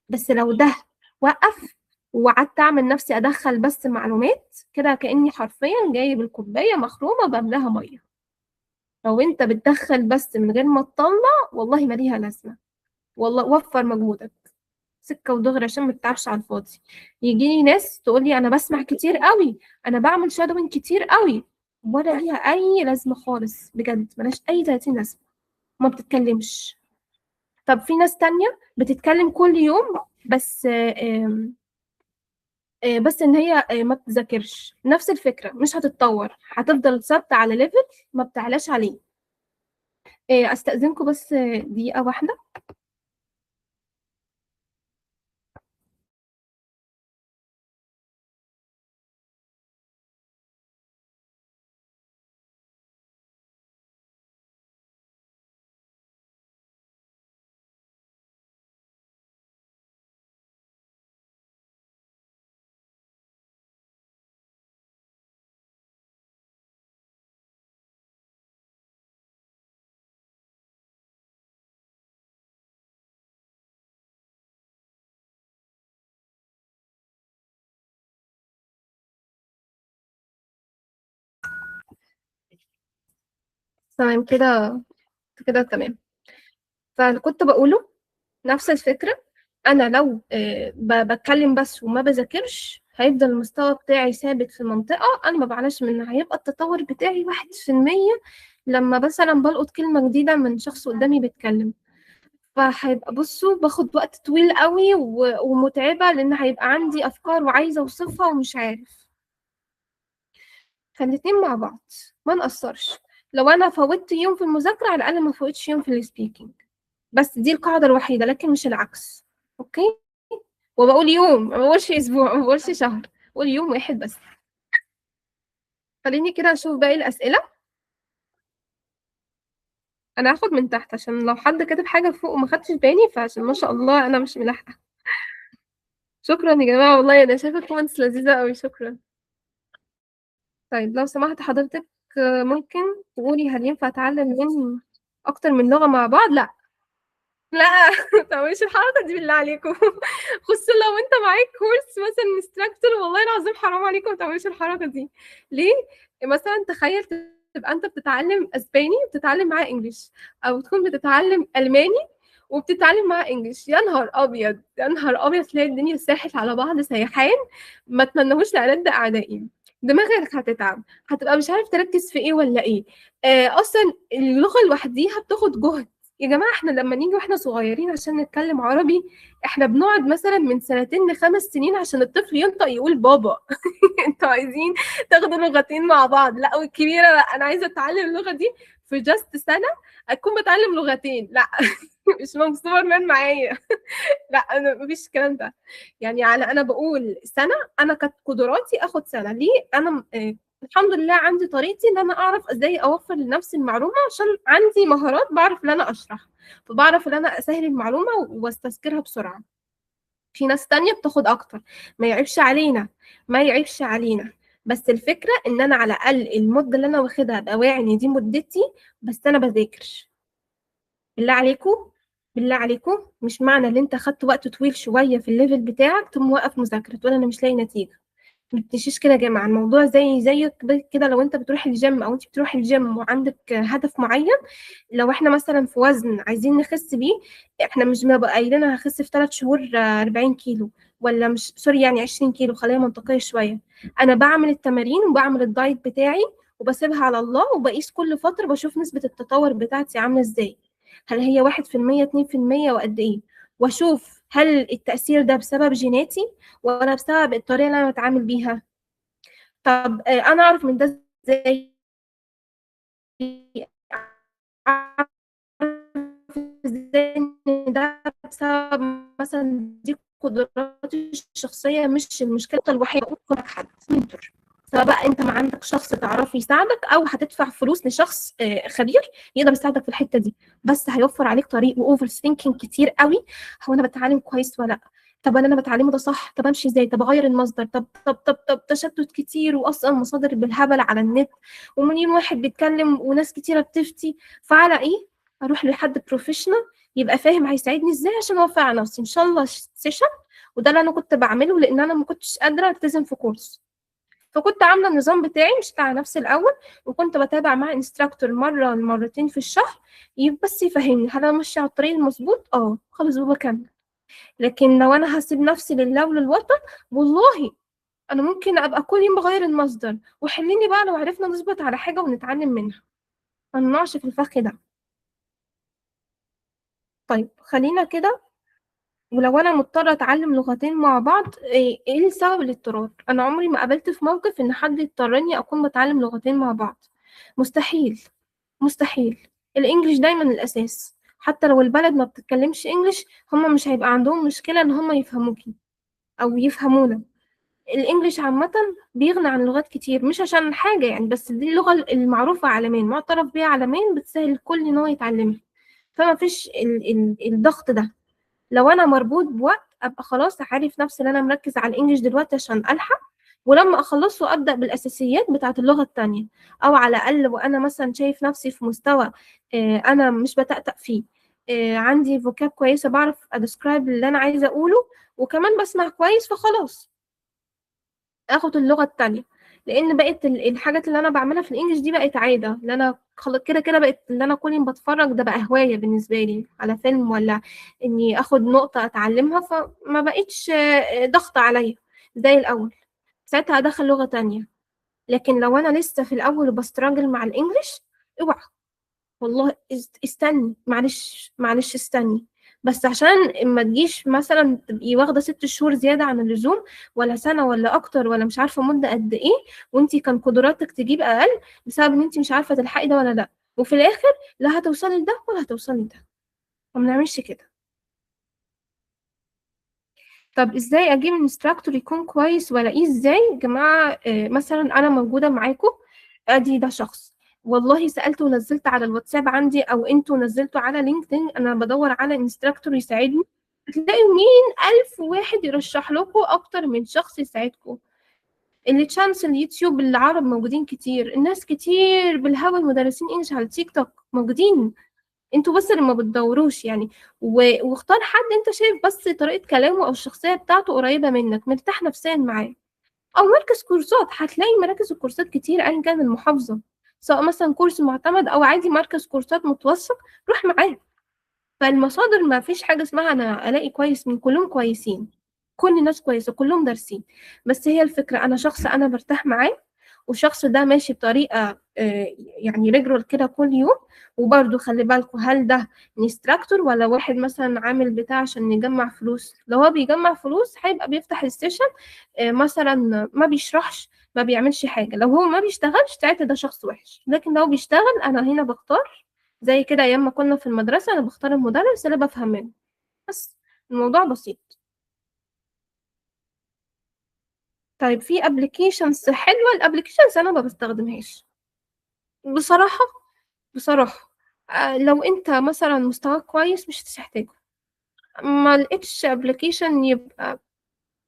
بس لو ده وقف وقعدت اعمل نفسي ادخل بس معلومات كده، كاني حرفيا جايب الكوباية مخرومه بملاها مية. لو انت بتدخل بس من غير ما تطلع، والله ما ليها لازمه، والله وفر مجهودك سكة ودغري عشان ما تتعبش على الفاضي. يجيني ناس تقول لي انا بسمع كتير قوي، انا بعمل shadowing كتير قوي، ولا ليها اي لازمه خالص بجد، ملهاش اي 30 لازمه، ما بتتكلمش. طب في ناس تانية بتتكلم كل يوم بس بس ان هي ما بتذاكرش، نفس الفكرة مش هتتطور، هتفضل ثابتة على level ما بتعلاش عليه. استاذنكم بس دقيقة واحدة. تمام كده كده تمام. فكنت بقوله نفس الفكرة، أنا لو بتكلم بس وما بذاكرش هيفضل المستوى بتاعي ثابت في منطقة أنا ما بعلاش منها، هيبقى التطور بتاعي 1% لما مثلا بلقط كلمة جديدة من شخص قدامي بيتكلم، فهيبقى بصوا باخد وقت طويل قوي ومتعبة، لأن هيبقى عندي أفكار وعايزة أوصفها ومش عارف. فالاتنين مع بعض ما نقصرش. لو انا فوتت يوم في المذاكرة على الاقل ما فوتش يوم في ال speaking، بس دي القاعدة الوحيدة، لكن مش العكس. okay، وبقول يوم، ما بقولش اسبوع، ما بقولش شهر، بقول يوم واحد بس. خليني كده اشوف باقي الاسئلة. انا هاخد من تحت عشان لو حد كاتب حاجة فوق وما خدتش بالي، فعشان ما شاء الله انا مش ملاحقه. شكرا يا جماعة، والله انا شايفه comments لذيذة قوي، شكرا. طيب لو سمحت حضرتك ممكن تقولي هل ينفع اتعلم من اكتر من لغة مع بعض؟ لا لا ما تعمليش الحركة دي بالله عليكم، خصوصا لو انت معاك course مثلا instructor، والله العظيم حرام عليكم ما تعملوش الحركة دي. ليه؟ مثلا تخيل تبقى انت بتتعلم اسباني وبتتعلم معاه English، او تكون بتتعلم الماني وبتتعلم معاه English، يا نهار ابيض يا نهار ابيض، تلاقي الدنيا ساحت على بعض سيحان، ما اتمنهوش لألد اعدائي. دماغك هتتعب، هتبقى مش عارف تركز في ايه ولا ايه. اصلا اللغة لوحديها بتاخد جهد يا جماعة. احنا لما نيجي واحنا صغيرين عشان نتكلم عربي، احنا بنقعد مثلا من 2 ل5 سنين عشان الطفل ينطق يقول بابا. انتوا عايزين تاخدوا لغتين مع بعض؟ لا، والكبيرة لا، انا عايزه اتعلم اللغة دي في just سنة اكون بتعلم لغتين، لا مش ممكن سوبرمان معايا. لا انا مفيش الكلام ده يعني. على انا بقول سنة، انا كانت قدراتي اخد سنة. ليه؟ انا الحمد لله عندي طريقتي ان انا اعرف ازاي اوفر لنفسي المعلومة، عشان عندي مهارات بعرف ان انا اشرح، فبعرف ان انا اسهل المعلومة واستذكرها بسرعة. في ناس تانية بتاخد اكتر، ما يعيبش علينا، ما يعيبش علينا، بس الفكرة ان انا على الاقل المدة اللي انا واخدها ابقى واعي ان دي مدتي، بس انا بذاكر. بالله عليكم، بالله عليكم، مش معنى ان انت خدت وقت طويل شوية في ال level بتاعك تقوم موقف مذاكرة تقول انا مش لاقي نتيجة. ما بتمشيش كده يا جماعة، الموضوع زي زيك كده. لو انت بتروح الجيم او انت بتروحي الجيم وعندك هدف معين، لو احنا مثلا في وزن عايزين نخس بيه، احنا مش بنبقى قايلين انا هخس في 3 شهور 40 كيلو، ولا مش sorry يعني 20 كيلو، خليها منطقية شوية. انا بعمل التمارين وبعمل ال diet بتاعي وبسيبها على الله، وبقيس كل فترة بشوف نسبه التطور بتاعتي عامله ازاي، هل هي 1% 2% وقد ايه، واشوف هل التأثير ده بسبب جيناتي ولا بسبب الطريقة اللي أنا بتعامل بيها. طب أنا أعرف من ده إزاي؟ أعرف إزاي إن ده بسبب مثلا دي قدراتي الشخصية مش المشكلة الوحيدة. أقول لك حد mentor، سواء بقى أنت ما عندك شخص تعرفه يساعدك أو هتدفع فلوس لشخص خبير يقدر يساعدك في الحتة دي، بس هيوفر عليك طريق و overthinking كتير قوي. هو أنا بتعلم كويس ولا لأ؟ طب أنا بتعلمه ده صح؟ طب أمشي إزاي؟ طب أغير المصدر؟ طب طب طب طب تشتت كتير، وأصلا مصادر بالهبل على النت، ومليون واحد بيتكلم وناس كتيرة بتفتي. فعلى إيه؟ أروح لحد professional يبقى فاهم هيساعدني إزاي عشان أوفر على نفسي إن شاء الله session. وده اللي أنا كنت بعمله، لأن أنا ما كنتش قادرة ألتزم في كورس، فكنت عامله النظام بتاعي مشيت على نفسي الاول، وكنت بتابع مع instructor مرة مرتين في الشهر بس يفهمني هل انا ماشية على الطريق المظبوط. خلاص بكمل. لكن لو انا هسيب نفسي لله وللوطن، والله انا ممكن ابقى كل يوم بغير المصدر، وحليني بقى لو عرفنا نظبط على حاجة ونتعلم منها، ما نقعش في الفخ ده. طيب خلينا كده. ولو انا مضطرة اتعلم لغتين مع بعض، ايه السبب الاضطرار؟ انا عمري ما قابلت في موقف ان حد يضطرني اكون بتعلم لغتين مع بعض، مستحيل مستحيل. ال English دايما الاساس، حتى لو البلد ما بتتكلمش English هما مش هيبقى عندهم مشكلة ان هما يفهموكي او يفهمونا. ال English عامة بيغني عن لغات كتير، مش عشان حاجة يعني، بس دي اللغة المعروفة عالميا، معترف بيها عالميا، بتسهل الكل ان هو يتعلمها، فما فيش الضغط ده. لو انا مربوط بوقت ابقى خلاص عارف نفسي ان انا مركز على ال English دلوقتي عشان الحق، ولما اخلصه ابدا بالاساسيات بتاعه اللغة التانية، او على الاقل وانا مثلا شايف نفسي في مستوى انا مش بتأتأ فيه، عندي vocab كويسة، بعرف ا describe اللي انا عايزه اقوله، وكمان بسمع كويس، فخلاص اخد اللغة التانية. لان بقت الحاجات اللي انا بعملها في ال English دي بقت عادة، اللي انا خلاص كده كده بقت اللي انا كل يوم بتفرج ده بقى هواية بالنسبة لي على فيلم، ولا اني اخد نقطة اتعلمها، فما بقتش ضغط عليا زي الاول. ساعتها ادخل لغة تانية. لكن لو انا لسه في الاول وب struggle مع ال English، اوعى والله استني، معلش معلش استني، بس عشان ما تجيش مثلا تبقي واخده 6 شهور زيادة عن اللزوم، ولا سنة ولا اكتر، ولا مش عارفه مده قد ايه، وانتي كان قدراتك تجيب اقل بسبب ان انتي مش عارفه تلحقي ده ولا لا، وفي الاخر لا هتوصلي لده ولا هتوصلي لده. ما بنعملش كده. طب ازاي اجيب instructor يكون كويس والاقيه ازاي يا جماعة؟ مثلا انا موجودة معاكم، ادي ده شخص والله سألته ونزلت على الواتساب عندي، او انتوا نزلتوا على LinkedIn، انا بدور على instructor يساعدني، هتلاقي مين 1000 واحد يرشح لكم اكتر من شخص يساعدكم. اللي channels اليوتيوب العرب موجودين كتير، الناس كتير بالهبل، مدرسين English على التيك توك موجودين، انتوا بس اللي ما بتدوروش يعني. واختار حد انت شايف بس طريقة كلامه او الشخصية بتاعته قريبة منك، مرتاح نفسيا معاه. او مركز كورسات، هتلاقي مراكز الكورسات كتير ايا كان المحافظة، سواء مثلا كورس معتمد او عادي مركز كورسات متوثق، روح معاه. فالمصادر ما فيش حاجة اسمها انا الاقي كويس من كلهم كويسين، كل الناس كويسة، كلهم دارسين، بس هي الفكرة انا شخص انا برتاح معاه، والشخص ده ماشي بطريقة يعني regular كده كل يوم. وبرده خلي بالكم، هل ده instructor ولا واحد مثلا عامل بتاع عشان يجمع فلوس؟ لو هو بيجمع فلوس هيبقى بيفتح ال session مثلا ما بيشرحش، ما بيعملش حاجة. لو هو ما بيشتغلش ساعتها ده شخص وحش، لكن لو بيشتغل انا هنا بختار زي كده ايام ما كنا في المدرسة، انا بختار المدرس اللي بفهم منه، بس الموضوع بسيط. طيب في applications حلوة، ال applications انا ما بستخدمهاش بصراحة، بصراحة لو انت مثلا مستواك كويس مش هتحتاجه. ما لقيتش application يبقى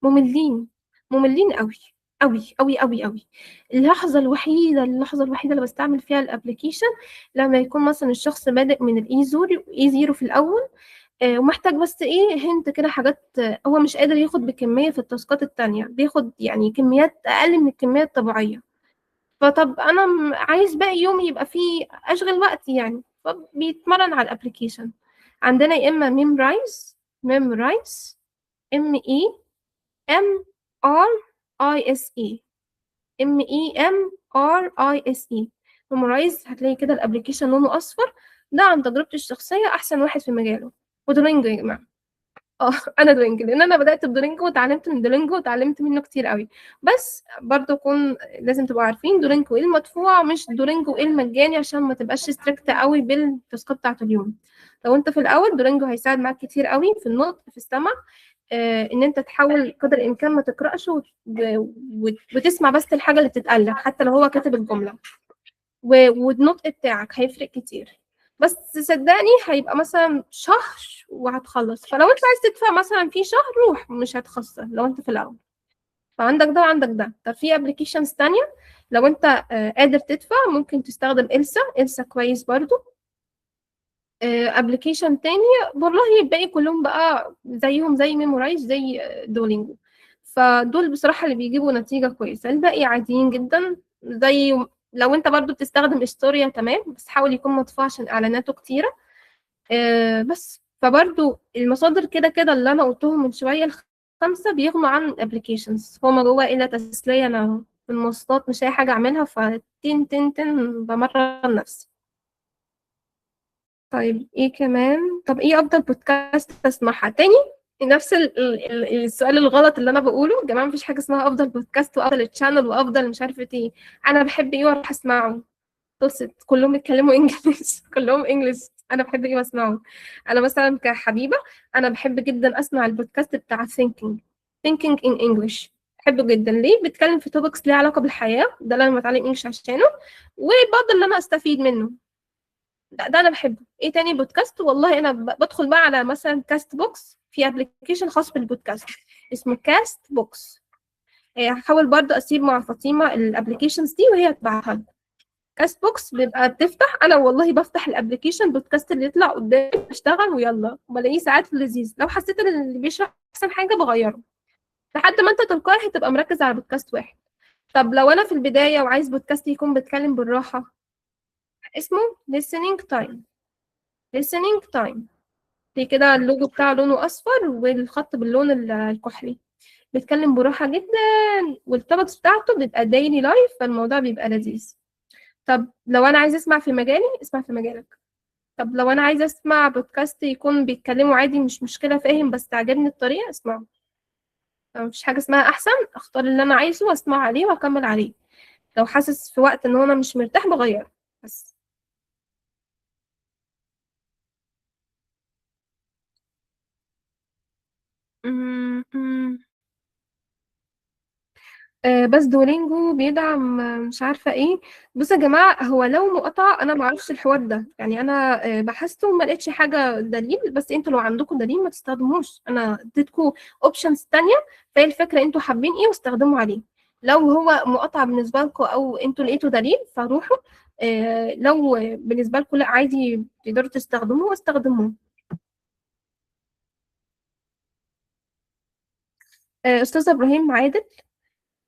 مملين، مملين قوي. قوي قوي قوي قوي. اللحظة الوحيدة اللي بستعمل فيها ال application لما يكون مثلا الشخص بادئ من ال A zero، A zero في الاول، ومحتاج بس ايه hint كده، حاجات هو مش قادر ياخد بكمية في ال task ات التانية، بياخد يعني كميات اقل من الكمية الطبيعيه. فطب انا عايز باقي يوم يبقى فيه اشغل وقتي يعني، فبيتمرن على ال application. عندنا يا اما Memrise، Memrise، M E M R I S E، M E M R I S E، Memrise. هتلاقي كده ال application لونه اصفر. ده عن تجربتي الشخصية احسن واحد في مجاله. و Duolingo يا جماعه، انا Duolingo، لان انا بدات ب Duolingo وتعلمت من Duolingo وتعلمت منه كتير قوي. بس برضه يكون لازم تبقوا عارفين Duolingo ايه المدفوع مش Duolingo ايه المجاني، عشان ما تبقاش strict قوي بال task ات بتاعت اليوم. لو انت في الاول، Duolingo هيساعد معاك كتير قوي في النطق، في السمع، ان انت تحاول قدر الامكان ما تقراش وتسمع بس الحاجة اللي بتتقال لك، حتى لو هو كاتب الجمله، والنطق بتاعك هيفرق كتير. بس صدقني هيبقى مثلا شهر وهتخلص، فلو انت عايز تدفع مثلا في شهر روح، مش هتخسر لو انت في الاول. فعندك ده وعندك ده. طب في applications تانية لو انت قادر تدفع، ممكن تستخدم ELSA، ELSA كويس برضو. application تاني والله الباقي كلهم بقى زيهم زي Memrise، زي Duolingo، فدول بصراحة اللي بيجيبوا نتيجة كويسة. الباقي عاديين جدا. زي لو انت برضو بتستخدم Storia تمام، بس حاول يكون مدفوع عشان اعلاناته كتيرة. بس فبرضو المصادر كده كده اللي انا قلتهم من شوية الخمسة بيغنوا عن applications. هما جوه الا تسلية، انا في المواصلات مش اي حاجة اعملها، فتين تين تين بمرن نفسي. طيب ايه كمان؟ طب ايه افضل بودكاست اسمعها؟ تاني نفس السؤال الغلط اللي انا بقوله. يا جماعة مفيش حاجة اسمها افضل بودكاست وافضل channel وافضل مش عارفه ايه. انا بحب ايه واروح اسمعه، خلصت. كلهم بيتكلموا English، كلهم English. انا بحب ايه واسمعه. انا مثلا كحبيبه انا بحب جدا اسمع البودكاست بتاع thinking in English، بحبه جدا. ليه؟ بيتكلم في topics ليها علاقة بالحياه، ده اللي انا بتعلم English عشانه، وبقدر ان انا استفيد منه. ده انا بحبه. ايه تاني بودكاست؟ والله انا بدخل بقى على مثلا Castbox، في application خاص بالبودكاست اسمه Castbox. هحاول برضو اسيب مع فاطمة ال applications دي وهي تبعتها لكم. Castbox بيبقى بتفتح، انا والله بفتح ال application، بودكاست اللي يطلع قدامي بشتغل ويلا، وبلاقيه ساعات لذيذ. لو حسيت ان اللي بيشرح احسن حاجة بغيره، لحد ما انت تلقائي هتبقى مركز على بودكاست واحد. طب لو انا في البداية وعايز بودكاست يكون بيتكلم بالراحه، اسمه listening time، listening time دي كده اللوجو بتاعه لونه اصفر والخط باللون الكحلي، بيتكلم براحة جدا، وال topics بتاعته بيبقى daily life، فالموضوع بيبقى لذيذ. طب لو انا عايزه اسمع في مجالي، اسمع في مجالك. طب لو انا عايزه اسمع بودكاست يكون بيتكلموا عادي، مش مشكله، فاهم بس تعجبني الطريقه، اسمعه. مفيش حاجة اسمها احسن، اختار اللي انا عايزه واسمع عليه واكمل عليه. لو حاسس في وقت ان انا مش مرتاح بغير بس. بس Duolingo بيدعم مش عارفة ايه. بصوا يا جماعة، هو لو مقاطعة انا معرفش الحوار ده، يعني انا بحثت وما لقيتش حاجة دليل، بس انتوا لو عندكم دليل ما تستخدموش. انا اديتكم options تانية، فهي الفكرة انتوا حابين ايه واستخدموا عليه. لو هو مقاطعة بالنسبة لكم او انتوا لقيتوا دليل فروحوا، لو بالنسبة لكم لا عادي تقدروا تستخدموه واستخدموه. استاذ ابراهيم عادل،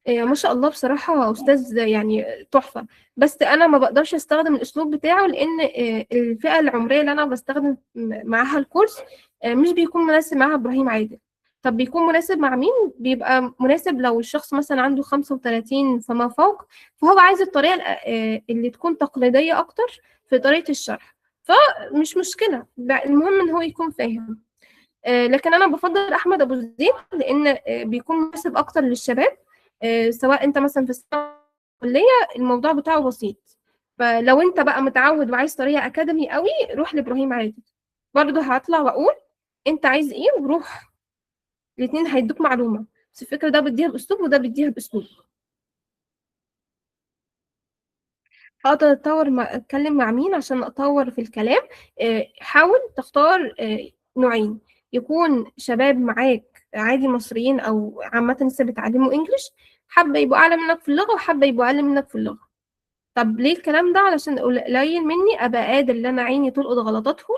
ما شاء الله بصراحة أستاذ يعني تحفة، بس أنا ما بقدرش أستخدم الأسلوب بتاعه لأن الفئة العمرية اللي أنا بستخدم معاها الكورس مش بيكون مناسب معاها إبراهيم عادل. طب بيكون مناسب مع مين؟ بيبقى مناسب لو الشخص مثلا عنده 35 فما فوق، فهو عايز الطريقة اللي تكون تقليدية أكتر في طريقة الشرح، فمش مشكلة، المهم إن هو يكون فاهم. لكن أنا بفضل أحمد أبو زيد لأن بيكون مناسب أكتر للشباب، سواء انت مثلا في الكلية الموضوع بتاعه بسيط. فلو انت بقى متعود وعايز طريقه academy قوي روح لابراهيم عادل. برضه هطلع واقول انت عايز ايه وروح، الاثنين هيدوك معلومه، بس الفكرة ده بيديها باسلوب وده بيديها باسلوب. هقدر اطور مع اتكلم مع مين عشان اطور في الكلام؟ حاول تختار نوعين، يكون شباب معاك عادي مصريين او عامة لسه بيتعلموا English، حبه يبقوا اعلى منك في اللغة وحبه يبقوا اقل منك في اللغة. طب ليه الكلام ده؟ علشان قليل مني ابقى قادر ان انا عيني تلقط غلطاتهم،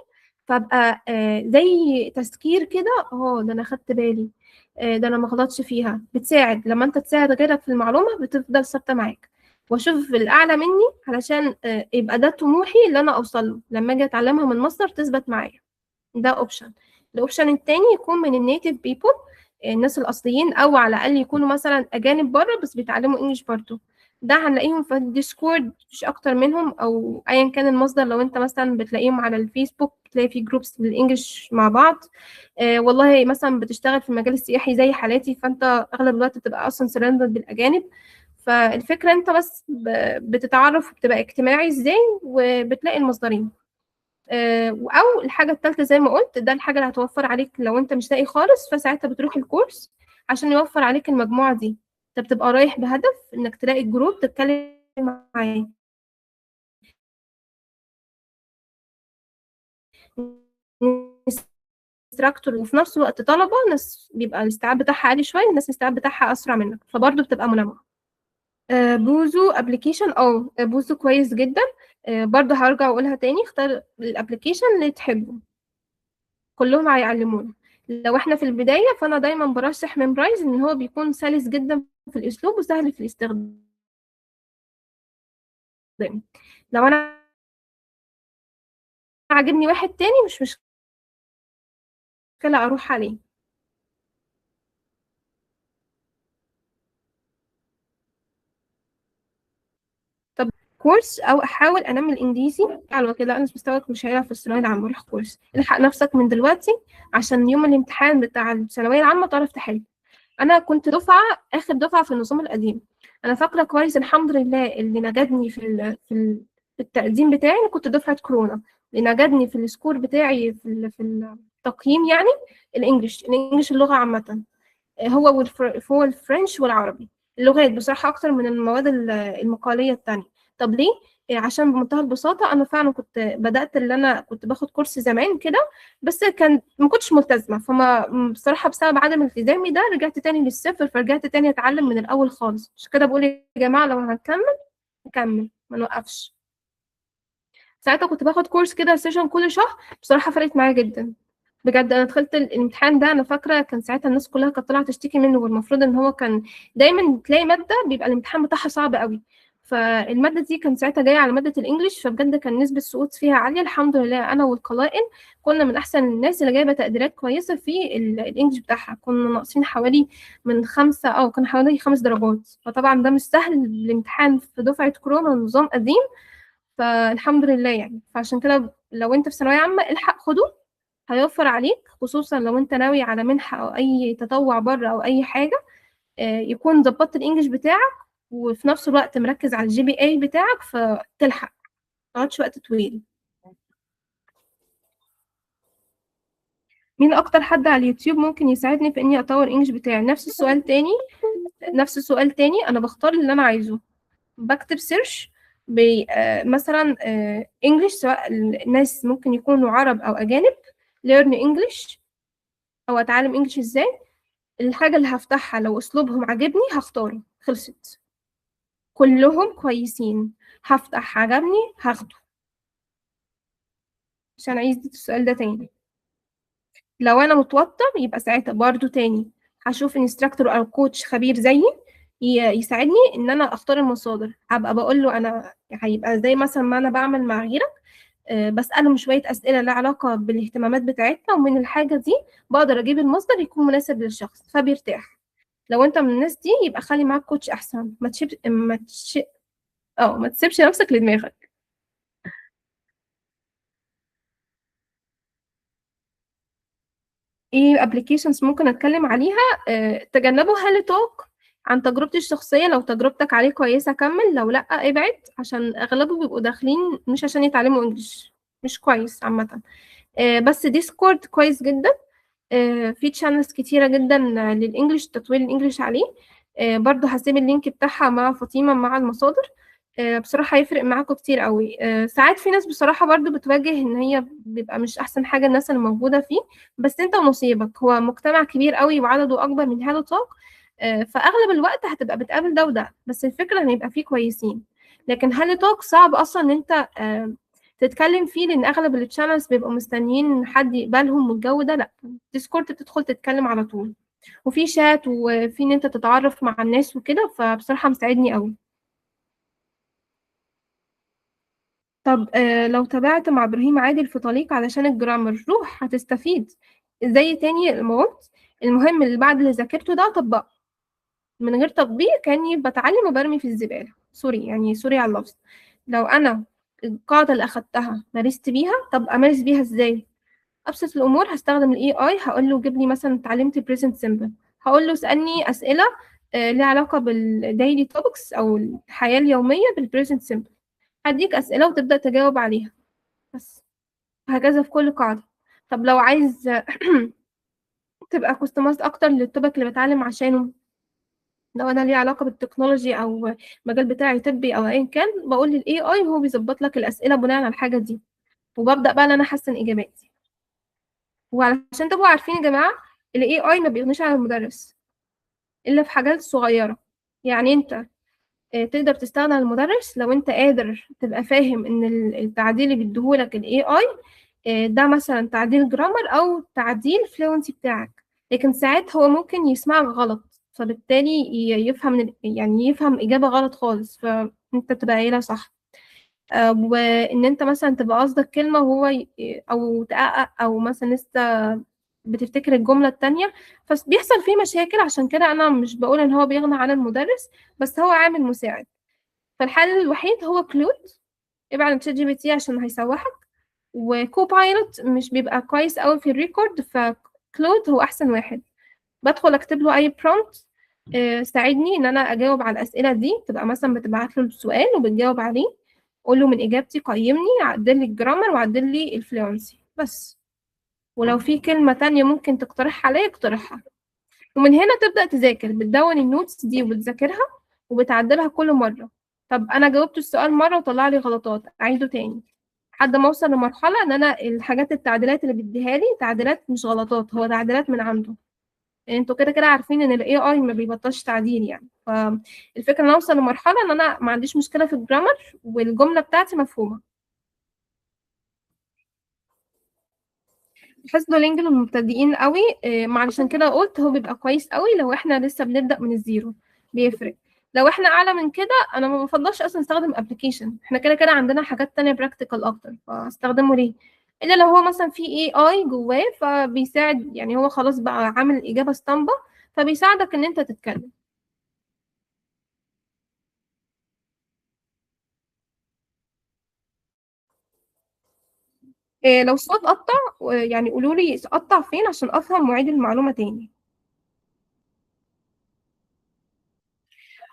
فابقى زي تذكير كده، ده انا خدت بالي، ده انا ما غلطتش فيها. بتساعد لما انت تساعد غيرك في المعلومة بتفضل ثابتة معاك. واشوف الاعلى مني علشان يبقى ده طموحي اللي انا اوصل له لما اجي اتعلمها من مصدر تثبت معايا. ده option. ال option التاني يكون من ال native people، الناس الاصليين، او على الاقل يكونوا مثلا اجانب بره بس بيتعلموا English برضه. ده هنلاقيهم في ال Discord مش اكتر منهم، او ايا كان المصدر. لو انت مثلا بتلاقيهم على الفيسبوك بتلاقي في groups بال English مع بعض. والله مثلا بتشتغل في المجال السياحي زي حالاتي، فانت اغلب الوقت بتبقى اصلا surrounded بالاجانب. فالفكرة انت بس بتتعرف وبتبقى اجتماعي ازاي وبتلاقي المصدرين. او الحاجة الثالثة زي ما قلت، ده الحاجة اللي هتوفر عليك لو انت مش لاقي خالص، فساعتها بتروح الكورس عشان يوفر عليك المجموعة دي. انت بتبقى رايح بهدف انك تلاقي ال group تتكلم معاه، instructor، وفي نفس الوقت طلبه، ناس بيبقى الاستيعاب بتاعها عالي شوية، الناس الاستيعاب بتاعها اسرع منك، فبرضه بتبقى ملامه. Busuu application، Busuu كويس جدا. برضه هرجع واقولها تاني، اختار ال application اللي تحبه، كلهم هيعلمونا. لو احنا في البداية فانا دايما برشح Memrise، ان هو بيكون سلس جدا في الاسلوب وسهل في الاستخدام. لو انا عاجبني واحد تاني مش مشكلة اروح عليه. طب كورس او احاول انمي الانجليزي على كده، انا مستواك مش هيعرف في الثانوية العامة، روح كورس، الحق نفسك من دلوقتي عشان يوم الامتحان بتاع الثانوية العامة تعرف تحل. انا كنت دفعه اخر دفعه في النظام القديم، انا فاكره كويس الحمد لله اللي نجدني في التقديم بتاعي، انا كنت دفعه كورونا، اللي نجدني في ال score بتاعي في التقييم يعني ال English، ال English اللغة عامة، هو ال French والعربي، اللغات بصراحة اكتر من المواد المقاليه الثانية. طب ليه؟ عشان بمنتهى البساطة انا فعلا كنت بدات اللي انا كنت باخد كورس زمان كده، بس كان ما كنتش ملتزمة، فما بصراحة بسبب عدم التزامي ده رجعت تاني للصفر، فرجعت تاني اتعلم من الاول خالص. عشان كده بقول يا جماعة لو هنكمل نكمل ما نوقفش. ساعتها كنت باخد كورس كده session كل شهر، بصراحة فرقت معايا جدا بجد. انا دخلت الامتحان ده انا فاكره كان ساعتها الناس كلها كانت طالعه تشتكي منه، والمفروض ان هو كان دايما تلاقي مادة بيبقى الامتحان بتاعها صعب قوي، فالماده دي كان ساعتها جاية على مادة ال English، فبجد كان نسبه سقوط فيها عالية. الحمد لله انا والقلائل كنا من احسن الناس اللي جايبه تقديرات كويسة في ال English بتاعها، كنا ناقصين حوالي من 5 او كان حوالي 5 درجات، فطبعا ده مش سهل الامتحان في دفعه كورونا ونظام قديم، فالحمد لله يعني. فعشان كده لو انت في ثانوية عامة الحق خده، هيوفر عليك، خصوصا لو انت ناوي على منحه او اي تطوع بره او اي حاجة، يكون ظبطت ال English بتاعك وفي نفس الوقت مركز على ال GPA بتاعك، فتلحق ما تقعدش وقت طويل. مين اكتر حد على اليوتيوب ممكن يساعدني في اني اطور English بتاعي؟ نفس السؤال تاني، نفس السؤال تاني. انا بختار اللي انا عايزه، بكتب search مثلا English، سواء الناس ممكن يكونوا عرب او اجانب، learn English او اتعلم English ازاي. الحاجة اللي هفتحها لو اسلوبهم عجبني هختاره، خلصت. كلهم كويسين، هفتح عجبني هاخده. عشان عايز السؤال ده تاني. لو انا متوتر يبقى ساعتها برضو تاني هشوف instructor او coach خبير زيي يساعدني ان انا اختار المصادر. هبقى بقول له انا هيبقى زي مثلا ما انا بعمل مع غيرك، بسالهم شوية اسئلة لها علاقة بالاهتمامات بتاعتنا، ومن الحاجة دي بقدر اجيب المصدر يكون مناسب للشخص فبيرتاح. لو انت من الناس دي يبقى خلي معاك coach احسن، ما تشيب ما تش... ما تسيبش نفسك لدماغك. ايه applications ممكن اتكلم عليها؟ تجنبوا HelloTalk عن تجربتي الشخصية، لو تجربتك عليه كويسة كمل، لو لا ابعد، عشان اغلبه بيبقوا داخلين مش عشان يتعلموا English، مش كويس عامة. بس Discord كويس جدا، في channels كتيرة جدا لل English، تطوير ال English عليه. برضو هسيب ال link بتاعها مع فاطمة مع المصادر، بصراحة هيفرق معاكم كتير قوي. ساعات في ناس بصراحة برضو بتواجه ان هي بيبقى مش احسن حاجة الناس اللي موجودة فيه، بس انت ونصيبك، هو مجتمع كبير قوي وعدده اكبر من HelloTalk. فاغلب الوقت هتبقى بتقابل ده وده، بس الفكرة ان يبقى فيه كويسين. لكن HelloTalk صعب اصلا ان انت تتكلم فيه، لان اغلب ال channels بيبقوا مستنيين حد يقبلهم والجو ده. لا، Discord بتدخل تتكلم على طول، وفي شات وفي ان انت تتعرف مع الناس وكده، فبصراحة مساعدني قوي. طب لو تابعت مع ابراهيم عادل في طريق علشان ال grammar، روح هتستفيد. زي تاني ما قلت، المهم اللي بعد اللي ذاكرته ده طبقه، من غير تطبيق كاني بتعلم وبرمي في الزبالة. sorry يعني، sorry على اللفظ. لو انا القاعدة اللي اخدتها مارست بيها، طب امارس بيها ازاي؟ ابسط الامور هستخدم ال AI، هقول له جيب لي مثلا اتعلمت present simple، هقول له اسالني اسئلة ليها علاقة بال daily topics او الحياة اليومية بال present simple، هديك اسئلة وتبدا تجاوب عليها بس، هكذا في كل قاعدة. طب لو عايز تبقى customized اكتر لل topic اللي بتعلم عشانه، لو انا ليه علاقة بال technology او المجال بتاعي طبي او ايا كان، بقول لل AI وهو بيظبط لك الاسئلة بناء على الحاجة دي، وببدا بقى ان انا احسن اجاباتي. وعلشان تبقوا عارفين يا جماعة، ال AI ما بيغنيش عن المدرس الا في حاجات صغيرة. يعني انت تقدر تستغنى عن المدرس لو انت قادر تبقى فاهم ان التعديل اللي بيديهولك ال AI ده مثلا تعديل grammar او تعديل fluency بتاعك، لكن ساعات هو ممكن يسمعك غلط، فبالتالي يفهم يعني يفهم إجابة غلط خالص، فأنت تبقى قايلها صح. وإن أنت مثلا تبقى قصدك كلمة وهو أو تققق، أو مثلا لسه بتفتكر الجملة التانية، فبيحصل فيه مشاكل. عشان كده أنا مش بقول إن هو بيغنى عن المدرس، بس هو عامل مساعد. فالحل الوحيد هو Claude، ابعد عن ChatGPT عشان هيسوحك، و Copilot مش بيبقى كويس قوي في ال record، ف Claude هو أحسن واحد. بدخل أكتب له أي prompt ساعدني ان انا اجاوب على الاسئلة دي، تبقى مثلا بتبعت له السؤال وبتجاوب عليه، قول له من اجابتي قيمني، عدل لي ال grammar وعدل لي ال fluency بس، ولو في كلمة تانية ممكن تقترحها عليا اقترحها. ومن هنا تبدا تذاكر، بتدون ال notes دي وبتذاكرها وبتعدلها كل مرة. طب انا جاوبت السؤال مرة وطلع لي غلطات، اعيده تاني لحد ما اوصل لمرحلة ان انا الحاجات التعديلات اللي بيديها لي تعديلات مش غلطات، هو تعديلات من عنده. انتوا كده كده عارفين ان ال AI ما بيبطلش تعديل يعني. فالفكرة ان اوصل لمرحلة ان انا ما عنديش مشكلة في ال grammar والجملة بتاعتي مفهومه. بحس Duolingo للمبتدئين قوي، علشان كده قلت هو بيبقى كويس قوي لو احنا لسه بنبدا من ال zero، بيفرق. لو احنا اعلى من كده انا ما بفضلش اصلا استخدم application، احنا كده كده عندنا حاجات تانية practical اكتر، فاستخدمه ليه؟ الا لو هو مثلا في AI جواه فبيساعد، يعني هو خلاص بقى عامل الاجابة اسطمبه فبيساعدك ان انت تتكلم. لو الصوت قطع يعني قولوا لي قطع فين عشان افهم واعيد المعلومة تاني.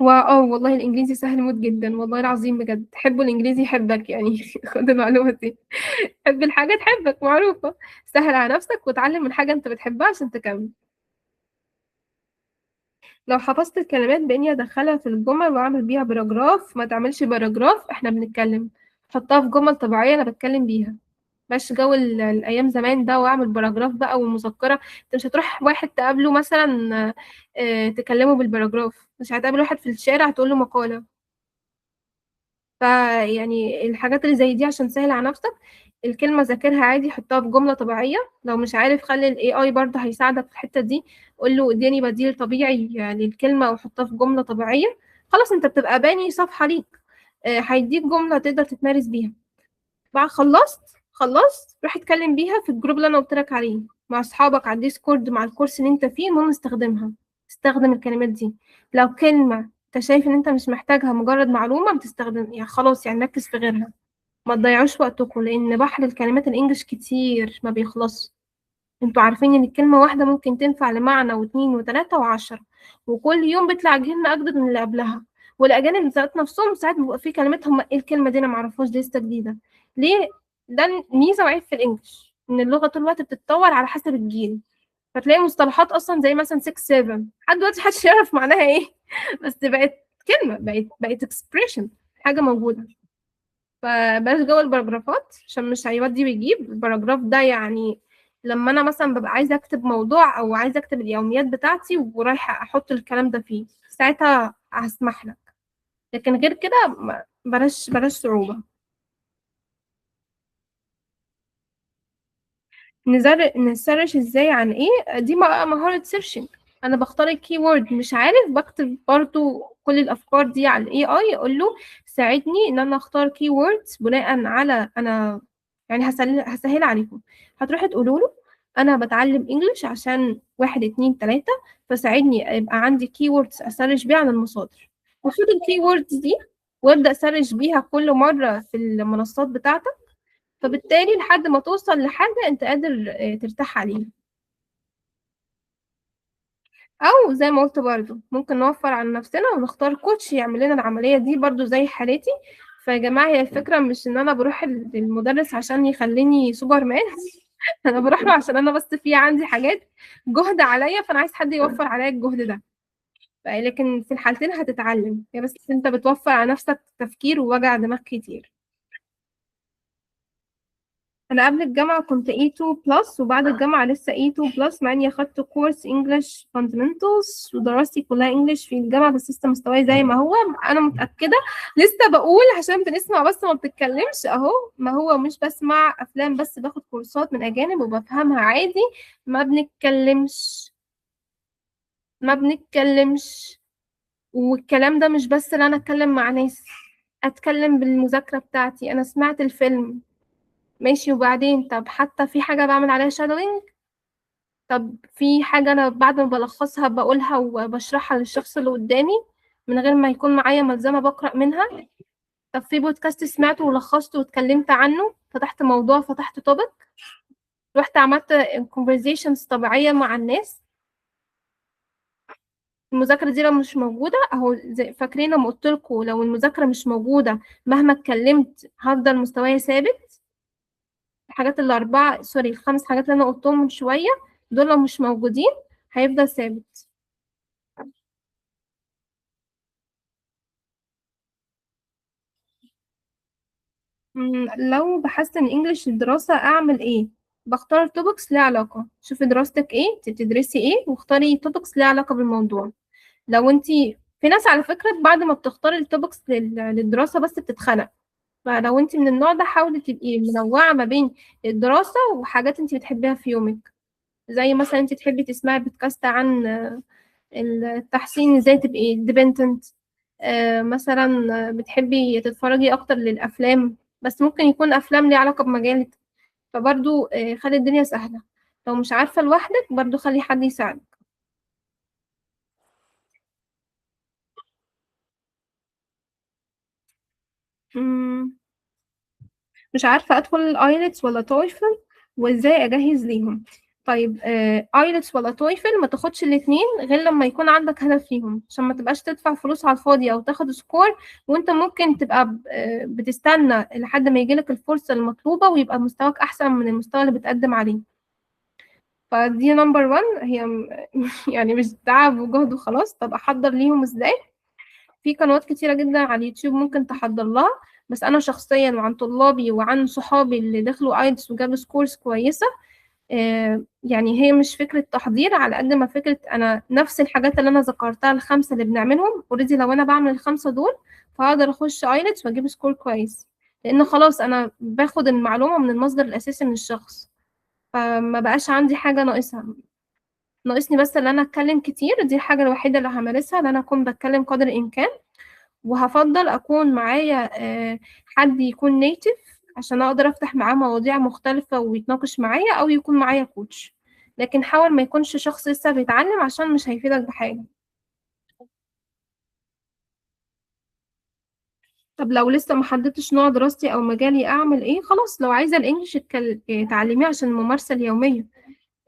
هو والله الانجليزي سهل موت جدا، والله العظيم بجد. تحبوا الانجليزي يحبك يعني خد المعلومة دي، حب الحاجة تحبك، معروفة. سهل على نفسك وتعلم من حاجة انت بتحبها عشان تكمل. لو حفظت الكلمات باني ادخلها في الجمل واعمل بيها paragraph، ما تعملش paragraph، احنا بنتكلم، حطها في جمل طبيعية انا بتكلم بيها، مش جو الايام زمان ده واعمل paragraph بقى والمذكره. انت مش هتروح واحد تقابله مثلا تكلمه بال paragraph، مش هتقابل واحد في الشارع تقول له مقاله. فيعني الحاجات اللي زي دي عشان سهل على نفسك، الكلمة ذاكرها عادي، حطها في جملة طبيعية. لو مش عارف خلي ال AI برضه هيساعدك في الحتة دي، قول له اديني بديل طبيعي للكلمة وحطها في جملة طبيعية. خلاص انت بتبقى باني صفحة ليك، هيديك جملة تقدر تتمارس بيها. بعد خلصت روح اتكلم بيها في ال group اللي انا قلت لك عليه مع اصحابك على ال Discord، مع ال course اللي انت فيه. المهم استخدمها، استخدم الكلمات دي. لو كلمة انت شايف ان انت مش محتاجها، مجرد معلومة بتستخدم يعني خلاص، يعني ركز في غيرها، ما تضيعوش وقتكم، لان بحر الكلمات ال English كتير ما بيخلصش. انتوا عارفين ان الكلمة واحدة ممكن تنفع لمعنى واتنين وتلاتة وعشرة، وكل يوم بيطلع كلمة اجدد من اللي قبلها. والاجانب ذات نفسهم ساعات بيبقى في كلمات هم ايه الكلمة دي انا معرفهاش، دي لسه جديدة. ليه؟ ده ميزة وعيب في الانجليش، ان اللغة طول الوقت بتتطور على حسب الجيل. فتلاقي مصطلحات اصلا زي مثلا 6 7 لحد دلوقتي محدش يعرف معناها ايه، بس بقت كلمة، بقت expression، حاجة موجودة. فبلاش جو ال paragraphات عشان مش هيودي ويجيب. ال paragraph ده يعني لما انا مثلا ببقى عايزه اكتب موضوع او عايزه اكتب اليوميات بتاعتي ورايحه احط الكلام ده فيه، ساعتها هسمح لك، لكن غير كده بلاش بلاش صعوبة. ن search ازاي عن ايه؟ دي مهارة searching. انا بختار ال keyword، مش عارف بكتب برضو كل الافكار دي على ال AI، اقول له ساعدني ان انا اختار keywords بناء على انا، يعني هسهل عليكم. هتروحوا تقولوا له انا بتعلم English عشان 1 2 3، فساعدني يبقى عندي keywords ا search بيها عن المصادر، وخد ال keywords دي وابدا search بيها كل مرة في المنصات بتاعتك، فبالتالي لحد ما توصل لحاجة انت قادر ترتاح عليها. او زي ما قلت برضو ممكن نوفر على نفسنا ونختار coach يعمل لنا العملية دي برضو زي حالتي. فيا جماعة هي الفكرة مش ان انا بروح للمدرس عشان يخليني سوبر مان، انا بروح له عشان انا بس في عندي حاجات جهد عليا، فانا عايز حد يوفر عليا الجهد ده. لكن في الحالتين هتتعلم، هي بس انت بتوفر على نفسك تفكير ووجع دماغ كتير. انا قبل الجامعة كنت A2 plus، وبعد الجامعة لسه A2 plus، مع اني اخدت كورس English fundamentals ودراستي كلها English في الجامعة، بس لسه مستواي زي ما هو. انا متاكدة لسه بقول عشان بنسمع بس ما بتتكلمش اهو، ما هو مش بسمع افلام بس، باخد كورسات من اجانب وبفهمها عادي، ما بنتكلمش ما بنتكلمش. والكلام ده مش بس ان انا اتكلم مع ناس، اتكلم بالمذاكره بتاعتي. انا سمعت الفيلم ماشي، وبعدين طب حتى في حاجة بعمل عليها shadowing، طب في حاجة أنا بعد ما بلخصها بقولها وبشرحها للشخص اللي قدامي من غير ما يكون معايا ملزمة بقرأ منها. طب في بودكاست سمعته ولخصته واتكلمت عنه، فتحت موضوع، فتحت topic، رحت عملت conversations طبيعية مع الناس. المذاكرة دي لو مش موجودة اهو، فاكرين لما قلت لكم لو المذاكرة مش موجودة مهما اتكلمت هفضل مستواي ثابت. الحاجات الأربعة sorry الخمس حاجات اللي أنا قلتهم من شوية دول لو مش موجودين هيفضل ثابت. لو بحسن English الدراسة أعمل إيه؟ بختار topics ليها علاقة، شوفي دراستك إيه، انت بتدرسي إيه، واختاري topics ليها علاقة بالموضوع. لو انت في ناس على فكرة بعد ما بتختاري ال topics للدراسة بس بتتخنق، فلو انت من النوع ده حاولي تبقي منوعة ما بين الدراسة وحاجات انت بتحبيها في يومك، زي مثلا انت تحبي تسمعي بودكاست عن التحسين ازاي تبقي independent، مثلا بتحبي تتفرجي اكتر للافلام، بس ممكن يكون افلام ليها علاقة بمجالك، فبرضو خلي الدنيا سهلة. لو مش عارفة لوحدك برضو خلي حد يساعدك. مش عارفة أدخل IELTS ولا TOEFL وإزاي أجهز ليهم. طيب IELTS ولا TOEFL ما تاخدش الاتنين غير لما يكون عندك هدف ليهم، عشان ما تبقاش تدفع فلوس على الفاضي أو تاخد score وأنت ممكن تبقى بتستنى لحد ما يجيلك الفرصة المطلوبة ويبقى مستواك أحسن من المستوى اللي بتقدم عليه. فدي number 1، هي يعني مش تعب وجهد وخلاص. طب أحضر ليهم إزاي؟ في قنوات كتيرة جدا على اليوتيوب ممكن تحضر لها، بس أنا شخصيا وعن طلابي وعن صحابي اللي دخلوا IELTS وجابوا scores كويسة، يعني هي مش فكرة تحضير على قد ما فكرة أنا نفس الحاجات اللي أنا ذكرتها الخمسة اللي بنعملهم already، لو أنا بعمل الخمسة دول فهقدر أخش IELTS وأجيب score كويس، لأن خلاص أنا باخد المعلومة من المصدر الأساسي من الشخص، فما بقاش عندي حاجة ناقصها. ناقصني بس إن أنا أتكلم كتير، دي الحاجة الوحيدة اللي همارسها، إن أنا أكون بتكلم قدر الإمكان، وهفضل أكون معايا حد يكون native عشان أقدر أفتح معاه مواضيع مختلفة ويتناقش معايا، أو يكون معايا coach. لكن حاول ما يكونش شخص لسه بيتعلم عشان مش هيفيدك بحاجة. طب لو لسه ما حددتش نوع دراستي أو مجالي أعمل إيه؟ خلاص لو عايزة ال English تعلميه عشان الممارسة اليومية.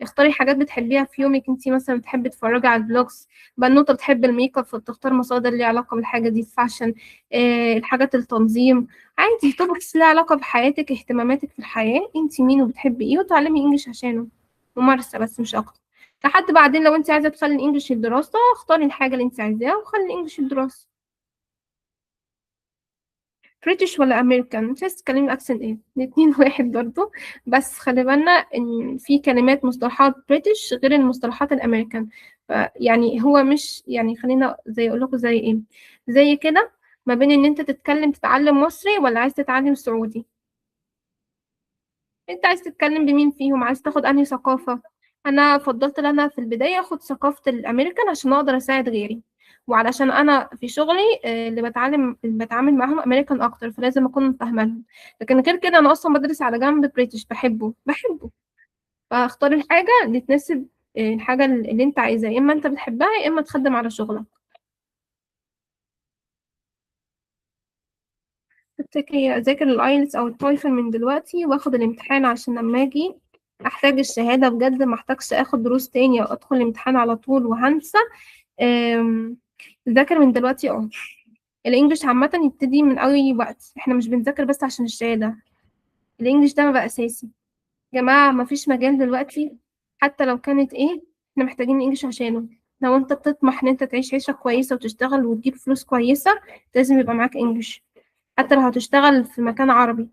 اختاري حاجات بتحبيها في يومك، انتي مثلا بتحبي تتفرجي على ال vlogs، بنوته بتحب الميك اب فبتختار مصادر ليها علاقة بالحاجة دي، ال fashion، الحاجات التنظيم، عادي topics ليها علاقة بحياتك، اهتماماتك في الحياة، انتي مين وبتحبي ايه، وتعلمي English عشانه، ممارسة بس مش اكتر. لحد بعدين لو انتي عايزه تخلي ال English الدراسة اختاري الحاجة اللي انتي عايزاها وخلي ال English الدراسة. British ولا امريكان؟ مش عايز تتكلمي accent ايه، الاتنين واحد برضو. بس خلي بالنا ان في كلمات مصطلحات British غير المصطلحات الامريكان. فيعني هو مش يعني خلينا زي اقول لكم زي ايه، زي كده ما بين ان انت تتكلم تتعلم مصري ولا عايز تتعلم سعودي. انت عايز تتكلم بمين فيهم؟ عايز تاخد انهي ثقافة؟ انا فضلت ان انا في البداية اخد ثقافة الامريكان عشان اقدر اساعد غيري، وعلشان انا في شغلي اللي بتعامل معاهم امريكان اكتر، فلازم اكون فاهمه لهم. لكن غير كده انا اصلا بدرس على جنب British، بحبه بحبه. فاختار الحاجة اللي تناسب الحاجة اللي انت عايزاها، يا اما انت بتحبها يا اما تخدم على شغلك. تفتكري اذاكر ال IELTS او ال TOEFL من دلوقتي واخد الامتحان عشان لما اجي احتاج الشهادة بجد ما احتاجش اخد دروس تاني او ادخل الامتحان على طول وهنسى؟ ذاكر من دلوقتي. ال English عامة يبتدي من اي وقت، احنا مش بنذاكر بس عشان الشهادة، ال English ده بقى اساسي يا جماعة. ما فيش مجال دلوقتي حتى لو كانت ايه احنا محتاجين ال English عشانه. لو انت بتطمح ان انت تعيش عيشة كويسة وتشتغل وتجيب فلوس كويسة لازم يبقى معاك English، حتى لو هتشتغل في مكان عربي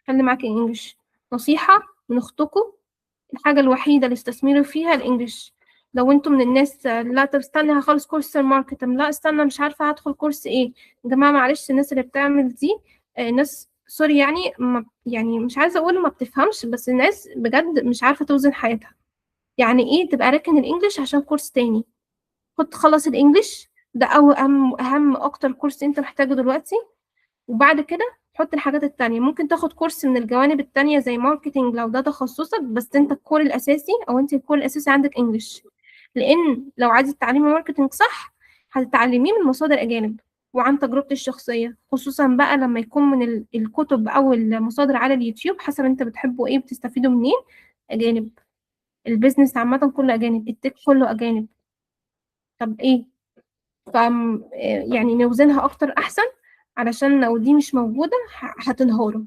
خلي معاك English. نصيحة من اختكم، الحاجة الوحيدة اللي استثمروا فيها ال English. لو انتوا من الناس لا طب استنى هخلص كورس ال marketing، لا استنى مش عارفة هدخل كورس ايه، يا جماعة معلش الناس اللي بتعمل دي ناس sorry يعني ما يعني مش عايزة اقول ما بتفهمش، بس الناس بجد مش عارفة توزن حياتها. يعني ايه تبقى راكن ال English عشان كورس تاني؟ خد تخلص ال English ده أو اهم اكتر كورس انت محتاجه دلوقتي، وبعد كده حط الحاجات التانية. ممكن تاخد كورس من الجوانب التانية زي marketing لو ده تخصصك، بس انت ال core الاساسي او انت ال core الاساسي عندك English. لان لو عايزه تتعلمي marketing صح هتتعلميه من مصادر اجانب وعن تجربتي الشخصية، خصوصا بقى لما يكون من الكتب او المصادر على اليوتيوب، حسب انت بتحبه ايه بتستفيدوا منين. اجانب، ال business عامة كله اجانب، ال tech كله اجانب. طب ايه ف يعني نوزنها اكتر احسن، علشان لو دي مش موجودة هتنهاروا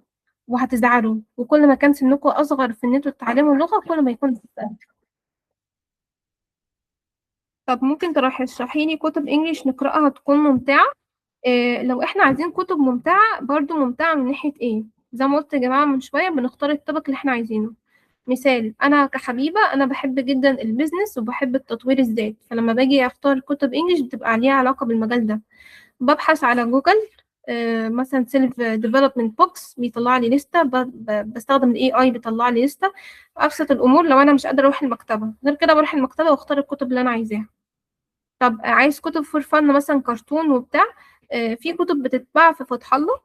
وهتزعلوا، وكل ما كان سنكم اصغر في ان انتوا تتعلموا اللغة كل ما يكون احسن. طب ممكن ترشحي لي كتب English نقراها تكون ممتعة؟ إيه لو احنا عايزين كتب ممتعة، برضو ممتعة من ناحية ايه؟ زي ما قلت يا جماعة من شوية بنختار ال topic اللي احنا عايزينه. مثال، انا كحبيبة انا بحب جدا ال business وبحب التطوير الذات، فلما باجي اختار كتب English بتبقى عليها علاقة بالمجال ده. ببحث على جوجل مثلا self development books بيطلع لي لستة، بستخدم ال AI بيطلع لي لستة. ابسط الامور لو انا مش قادرة اروح المكتبة، غير كده بروح المكتبة واختار الكتب اللي انا عايزاها. طب عايز كتب for fun مثلا كرتون وبتاع، في كتب بتتباع في فتح الله،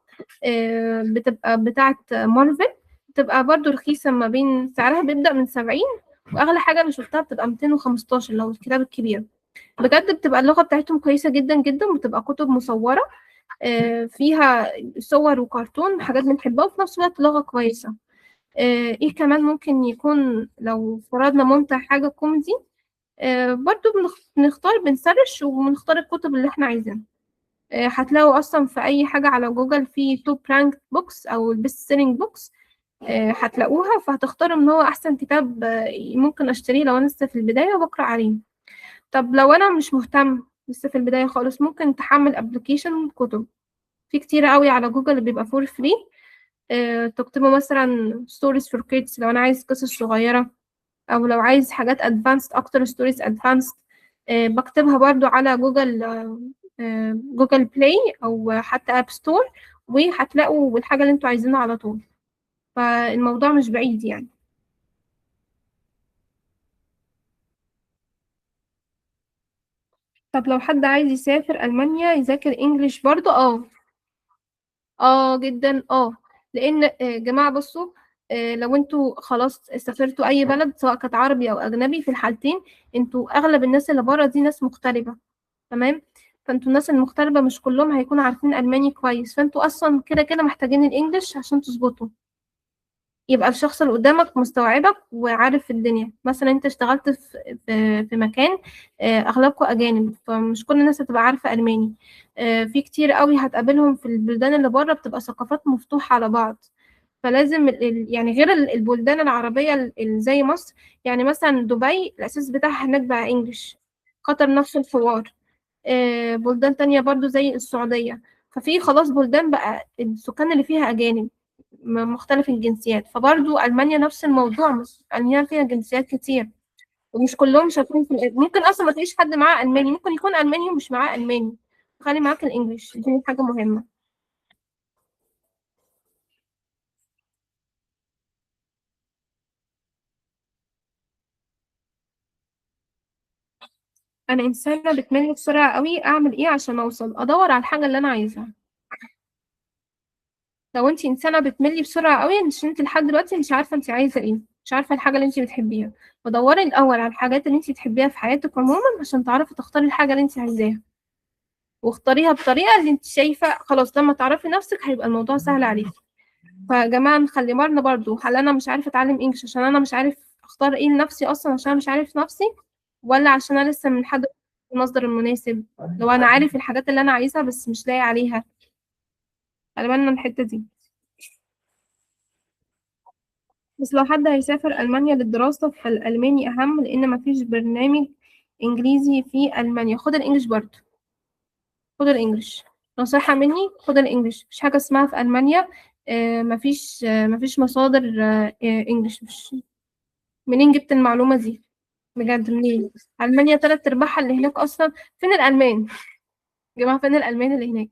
بتبقى بتاعه مارفل، بتبقى برضو رخيصة، ما بين سعرها بيبدأ من 70، واغلى حاجة انا شفتها بتبقى 215 لو الكتاب الكبير. بجد بتبقى اللغة بتاعتهم كويسة جدا جدا، بتبقى كتب مصوره فيها صور وكرتون حاجات بنحبها، وفي نفس الوقت لغة كويسة. ايه كمان ممكن يكون لو فرضنا ممتع حاجة كوميدي، برضو بنختار، بن search وبنختار الكتب اللي احنا عايزينها. هتلاقوا اصلا في اي حاجة على جوجل في top rank books او ال best selling books، هتلاقوها، فهتختاروا ان هو احسن كتاب ممكن اشتريه لو انا لسه في البداية وبقرا عليه. طب لو انا مش مهتم لسه في البداية خالص، ممكن تحمل application كتب، في كتير قوي على جوجل بيبقى for free. تكتبوا مثلا stories for kids لو انا عايز قصص صغيرة، او لو عايز حاجات advanced اكتر stories advanced، بكتبها برضو على جوجل، Google Play او حتى App Store، وهتلاقوا الحاجة اللي انتوا عايزينها على طول. فالموضوع مش بعيد يعني. طب لو حد عايز يسافر ألمانيا يذاكر English برضو؟ جدا، لأن جماعة بصوا، لو انتوا خلاص سافرتوا أي بلد سواء كانت عربي أو أجنبي، في الحالتين انتوا أغلب الناس اللي بره دي ناس مغتربة، تمام؟ فانتوا الناس المغتربة مش كلهم هيكونوا عارفين ألماني كويس، فانتوا أصلا كده كده محتاجين ال English عشان تظبطوا، يبقى الشخص اللي قدامك مستوعبك وعارف الدنيا. مثلا انت اشتغلت في مكان اغلبكم اجانب، فمش كل الناس هتبقى عارفه الماني. في كتير قوي هتقابلهم في البلدان اللي بره بتبقى ثقافات مفتوحة على بعض، فلازم يعني غير البلدان العربية اللي زي مصر، يعني مثلا دبي الاساس بتاعها هناك بقى English، قطر نفس الحوار، بلدان تانية برضو زي السعودية. ففي خلاص بلدان بقى السكان اللي فيها اجانب مختلف الجنسيات. فبرضو المانيا نفس الموضوع، مش المانيا فيها جنسيات كتير ومش كلهم شاطرين في ممكن اصلا ما تلاقيش حد معاه الماني، ممكن يكون الماني ومش معاه الماني. خلي معاك ال English، دي حاجة مهمة. انا انسانه بتمل بسرعة قوي، اعمل ايه عشان اوصل؟ ادور على الحاجة اللي انا عايزها. لو انت انسانه بتملي بسرعة قوي، مش انت لحد دلوقتي مش عارفه انت عايزه ايه، مش عارفه الحاجة اللي انت بتحبيها، فدوري الاول على الحاجات اللي انت بتحبيها في حياتك عموما عشان تعرفي تختاري الحاجة اللي انت عايزاها، واختاريها بطريقة اللي انت شايفه. خلاص لما تعرفي نفسك هيبقى الموضوع سهل عليكي. فيا جماعة نخلي بالنا برضو، هل انا مش عارفه اتعلم English عشان انا مش عارف اختار ايه لنفسي اصلا، عشان انا مش عارف نفسي، ولا عشان انا لسه من حد المصدر المناسب؟ لو انا عارف الحاجات اللي انا عايزها بس مش لاقي عليها. خلي بالنا من الحتة دي. بس لو حد هيسافر ألمانيا للدراسة فالألماني أهم، لأن مفيش برنامج إنجليزي في ألمانيا. خد ال English برضو، خد ال English، نصيحة مني خد ال English. مفيش حاجة اسمها في ألمانيا مفيش مصادر English. مش منين جبت المعلومة دي بجد؟ منين؟ ألمانيا تلات أرباعها اللي هناك أصلا فين الألمان يا جماعة؟ فين الألمان اللي هناك؟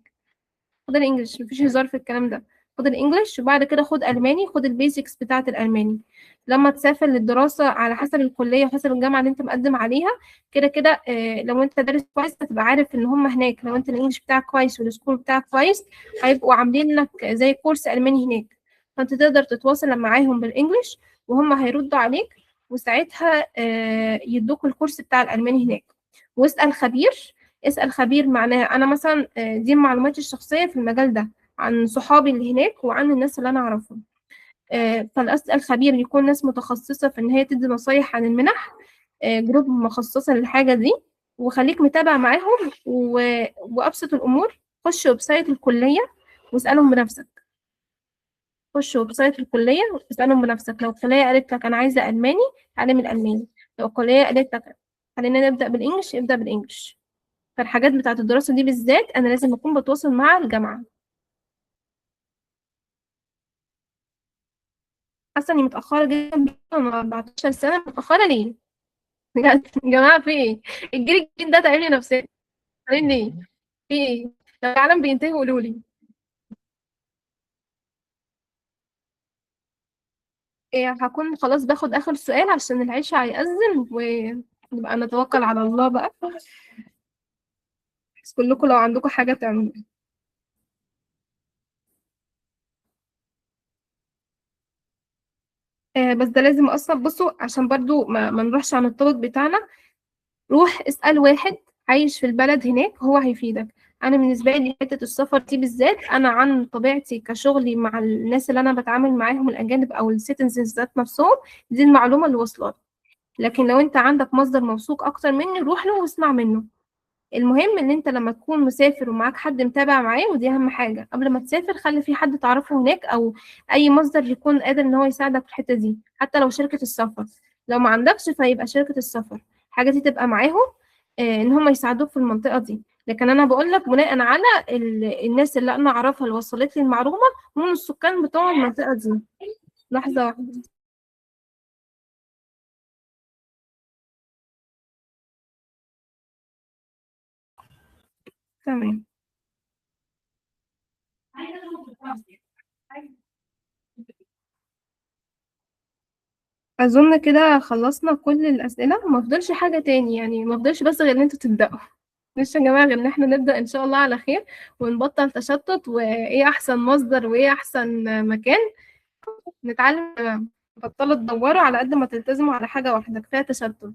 خد ال English، مفيش هزار في الكلام ده. خد ال English وبعد كده خد الماني، خد ال basics بتاعه الالماني. لما تسافر للدراسة على حسب الكلية وحسب الجامعة اللي انت مقدم عليها كده كده، لو انت دارس كويس هتبقى عارف ان هم هناك، لو انت ال English بتاعك كويس وال score بتاعك كويس هيبقوا عاملين لك زي كورس الماني هناك، فانت تقدر تتواصل معاهم بال English وهم هيردوا عليك، وساعتها يدوك الكورس بتاع الالماني هناك. واسال خبير، اسال خبير معناه انا مثلا دي معلوماتي الشخصية في المجال ده عن صحابي اللي هناك وعن الناس اللي انا اعرفهم. فالاسال خبير يكون ناس متخصصة في ان هي تدي نصايح عن المنح، group مخصصة للحاجة دي، وخليك متابع معاهم. وابسط الامور خش website الكلية واسالهم بنفسك. خش website الكلية واسالهم بنفسك. لو الكلية قالت لك انا عايزه الماني اتعلم الالماني، لو الكلية قالت لك خلينا نبدا بال English ابدا بال English. فالحاجات بتاعه الدراسة دي بالذات انا لازم اكون بتواصل مع الجامعة. حاسه اني متاخرة جدا، انا 14 سنة متاخرة ليه؟ بجد يا جماعة في ايه؟ الجيل الجديد ده تعبني نفسيا، تعبني ليه؟ في ايه؟ لو العالم بينتهي قولوا لي. إيه، هكون خلاص باخد اخر سؤال عشان العشاء هيأذن ونبقى نتوكل على الله بقى. بس كلكم لو عندكم حاجة تعملوها. بس ده لازم اصلا، بصوا عشان برضو ما نروحش عن ال topic بتاعنا. روح اسأل واحد عايش في البلد هناك هو هيفيدك. انا بالنسبة لي حتة السفر دي بالذات، انا عن طبيعتي كشغلي مع الناس اللي انا بتعامل معاهم الاجانب او ال citizens ذات نفسهم، دي المعلومة اللي وصلت. لكن لو انت عندك مصدر موثوق اكتر مني روح له واسمع منه. المهم ان انت لما تكون مسافر ومعاك حد متابع معاه، ودي اهم حاجة قبل ما تسافر خلي في حد تعرفه هناك او اي مصدر يكون قادر ان هو يساعدك في الحتة دي، حتى لو شركة السفر. لو ما عندكش فيبقى شركة السفر الحاجة دي تبقى معاهم، ان هم يساعدوك في المنطقة دي. لكن انا بقول لك بناء على الناس اللي انا اعرفها اللي وصلت لي المعلومة من السكان بتوع المنطقة دي. لحظة واحدة. تمام. اظن كده خلصنا كل الاسئلة، ما فضلش حاجة تاني يعني، ما فضلش بس غير ان انتوا تبداوا. مش يا جماعة غير ان احنا نبدا ان شاء الله على خير ونبطل تشتت، وايه احسن مصدر وايه احسن مكان نتعلم. بطلوا تدوروا على قد ما تلتزموا على حاجة واحدة، كفاية تشتت.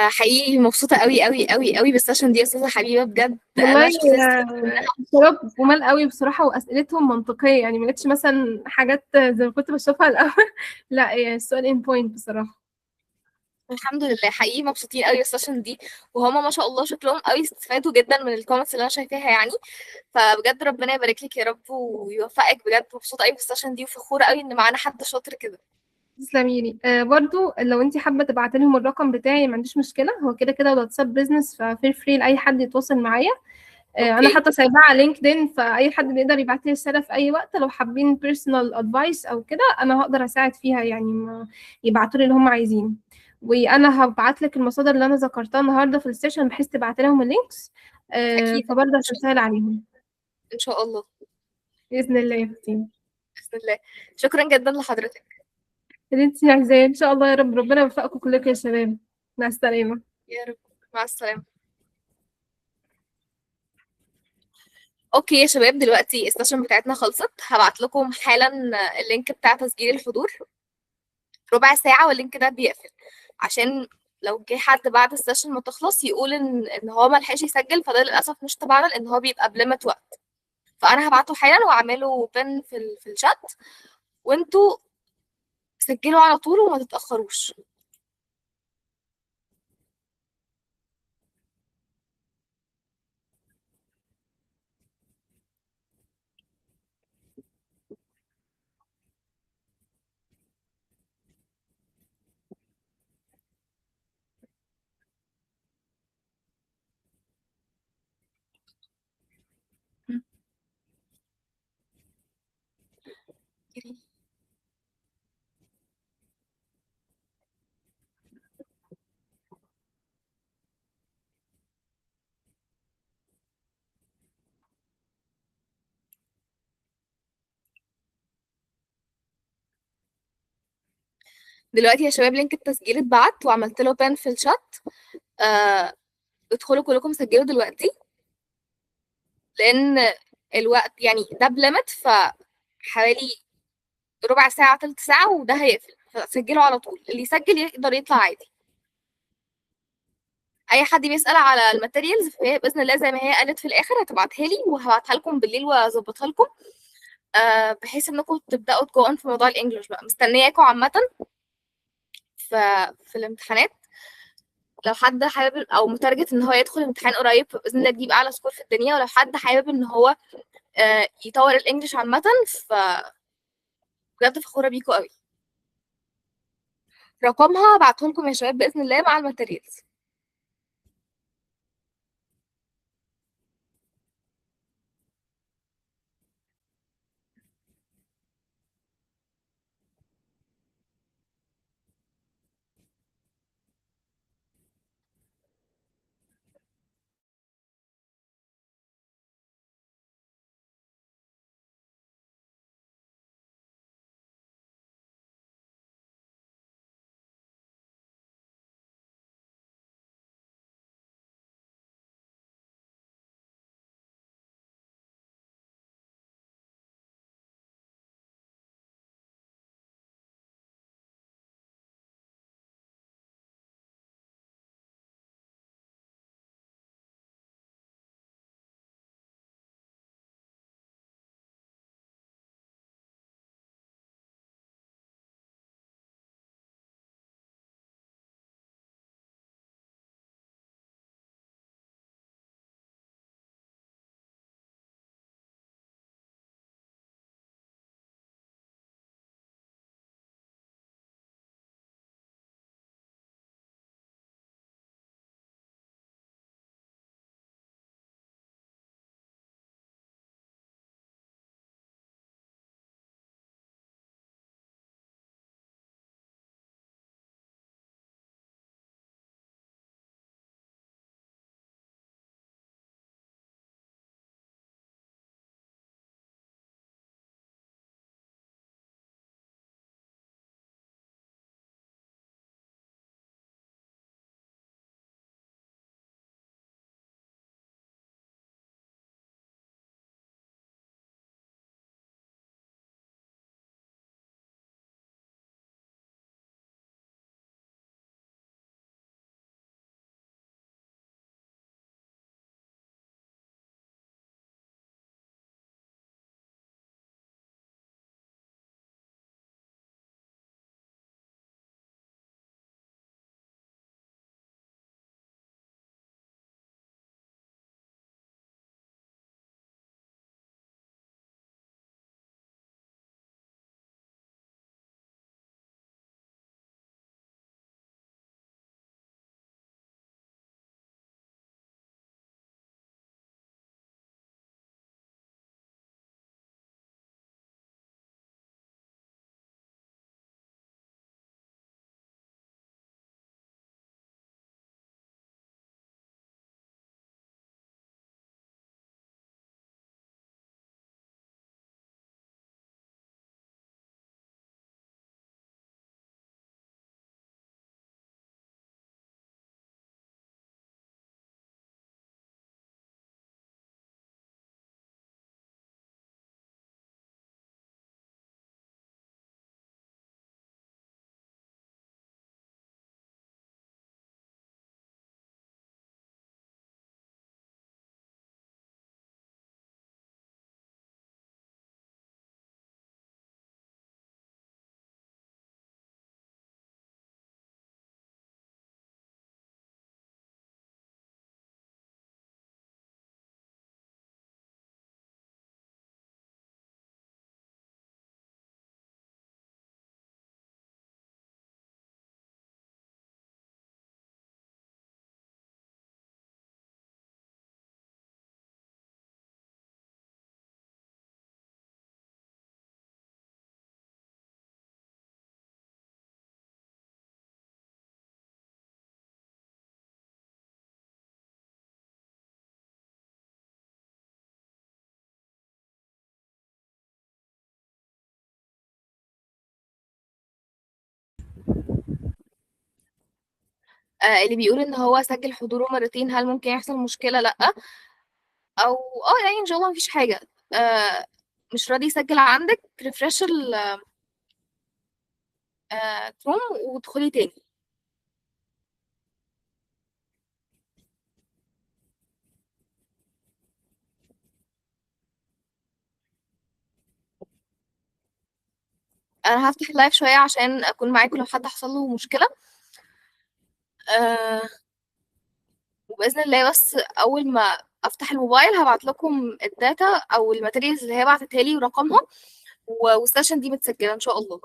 حقيقي مبسوطة قوي قوي قوي قوي بال session دي يا أستاذة حبيبة، بجد أنا والله شخصيا استفدت منها. شباب جمال قوي بصراحة، وأسئلتهم منطقية يعني، ما لقيتش مثلا حاجات زي ما كنت بشوفها الأول. لا يعني السؤال in point بصراحة. الحمد لله حقيقي مبسوطين قوي بال session دي، وهما ما شاء الله شكلهم قوي استفادوا جدا من ال comments اللي أنا شايفاها يعني. فبجد ربنا يبارك لك يا رب ويوفقك، بجد مبسوطة قوي بال session دي وفخورة قوي إن معانا حد شاطر كده. تسلمي لي. برضو لو انت حابة تبعتي لهم الرقم بتاعي ما عنديش مشكلة، هو كده كده واتساب business، ف feel free لاي حد يتواصل معايا. انا okay. حتى سايباها على LinkedIn، فاي حد بيقدر يبعت لي رسالة في اي وقت لو حابين personal advice او كده، انا هقدر اساعد فيها يعني، ما يبعتوا لي اللي هم عايزينه. وانا هبعت لك المصادر اللي انا ذكرتها النهارده في ال session بحيث تبعتي لهم ال links، اكيد فبرضه عشان تسهل عليهم. ان شاء الله. باذن الله يا فاطمة. باذن الله. شكرا جدا لحضرتك. اللي انت عايزاه ان شاء الله يا رب، ربنا يوفقكم كلكم يا شباب. مع السلامة. يا رب، مع السلامة. okay يا شباب، دلوقتي ال session بتاعتنا خلصت. هبعت لكم حالا ال link بتاع تسجيل الحضور، ربع ساعة وال link ده بيقفل، عشان لو جه حد بعد ال session ما تخلص يقول ان هو ما لحقش يسجل، فده للاسف مش تبعنا لان هو بيبقى ب limit وقت. فانا هبعته حالا واعمله pin في الشات، وانتوا سجلوا على طول وما تتاخروش. دلوقتي يا شباب link التسجيل اتبعت وعملت له pin في الشات. ادخلوا كلكم سجلوا دلوقتي، لان الوقت يعني ده ب limit، فحوالي ربع ساعة تلت ساعة وده هيقفل، فسجلوا على طول. اللي يسجل يقدر يطلع عادي. اي حد بيسأل على ال materials فهي باذن الله زي ما هي قالت في الاخر هتبعتها لي، وهبعتها لكم بالليل واظبطها لكم، بحيث انكم تبداوا ت go on في موضوع ال English بقى. مستنياكم عامة في الامتحانات. لو حد حابب او مت target ان هو يدخل امتحان قريب فباذن الله تجيب اعلى score في الدنيا، ولو حد حابب ان هو يطور ال English عامة، ف بجد فخورة بيكوا قوي. رقمها بعتهم لكم يا شباب باذن الله مع ال materials. اللي بيقول ان هو سجل حضوره مرتين، هل ممكن يحصل مشكلة؟ لا. او يعني ان شاء الله مفيش حاجة. مش راضي يسجل عندك، refresh ال كروم وادخلي تاني. انا هفتح ال live شوية عشان اكون معاكم لو حد حصل له مشكلة. آه وباذن الله بس اول ما افتح الموبايل هبعت لكم ال data او ال materials اللي هي بعتتها لي ورقمها، وال session دي متسجله ان شاء الله.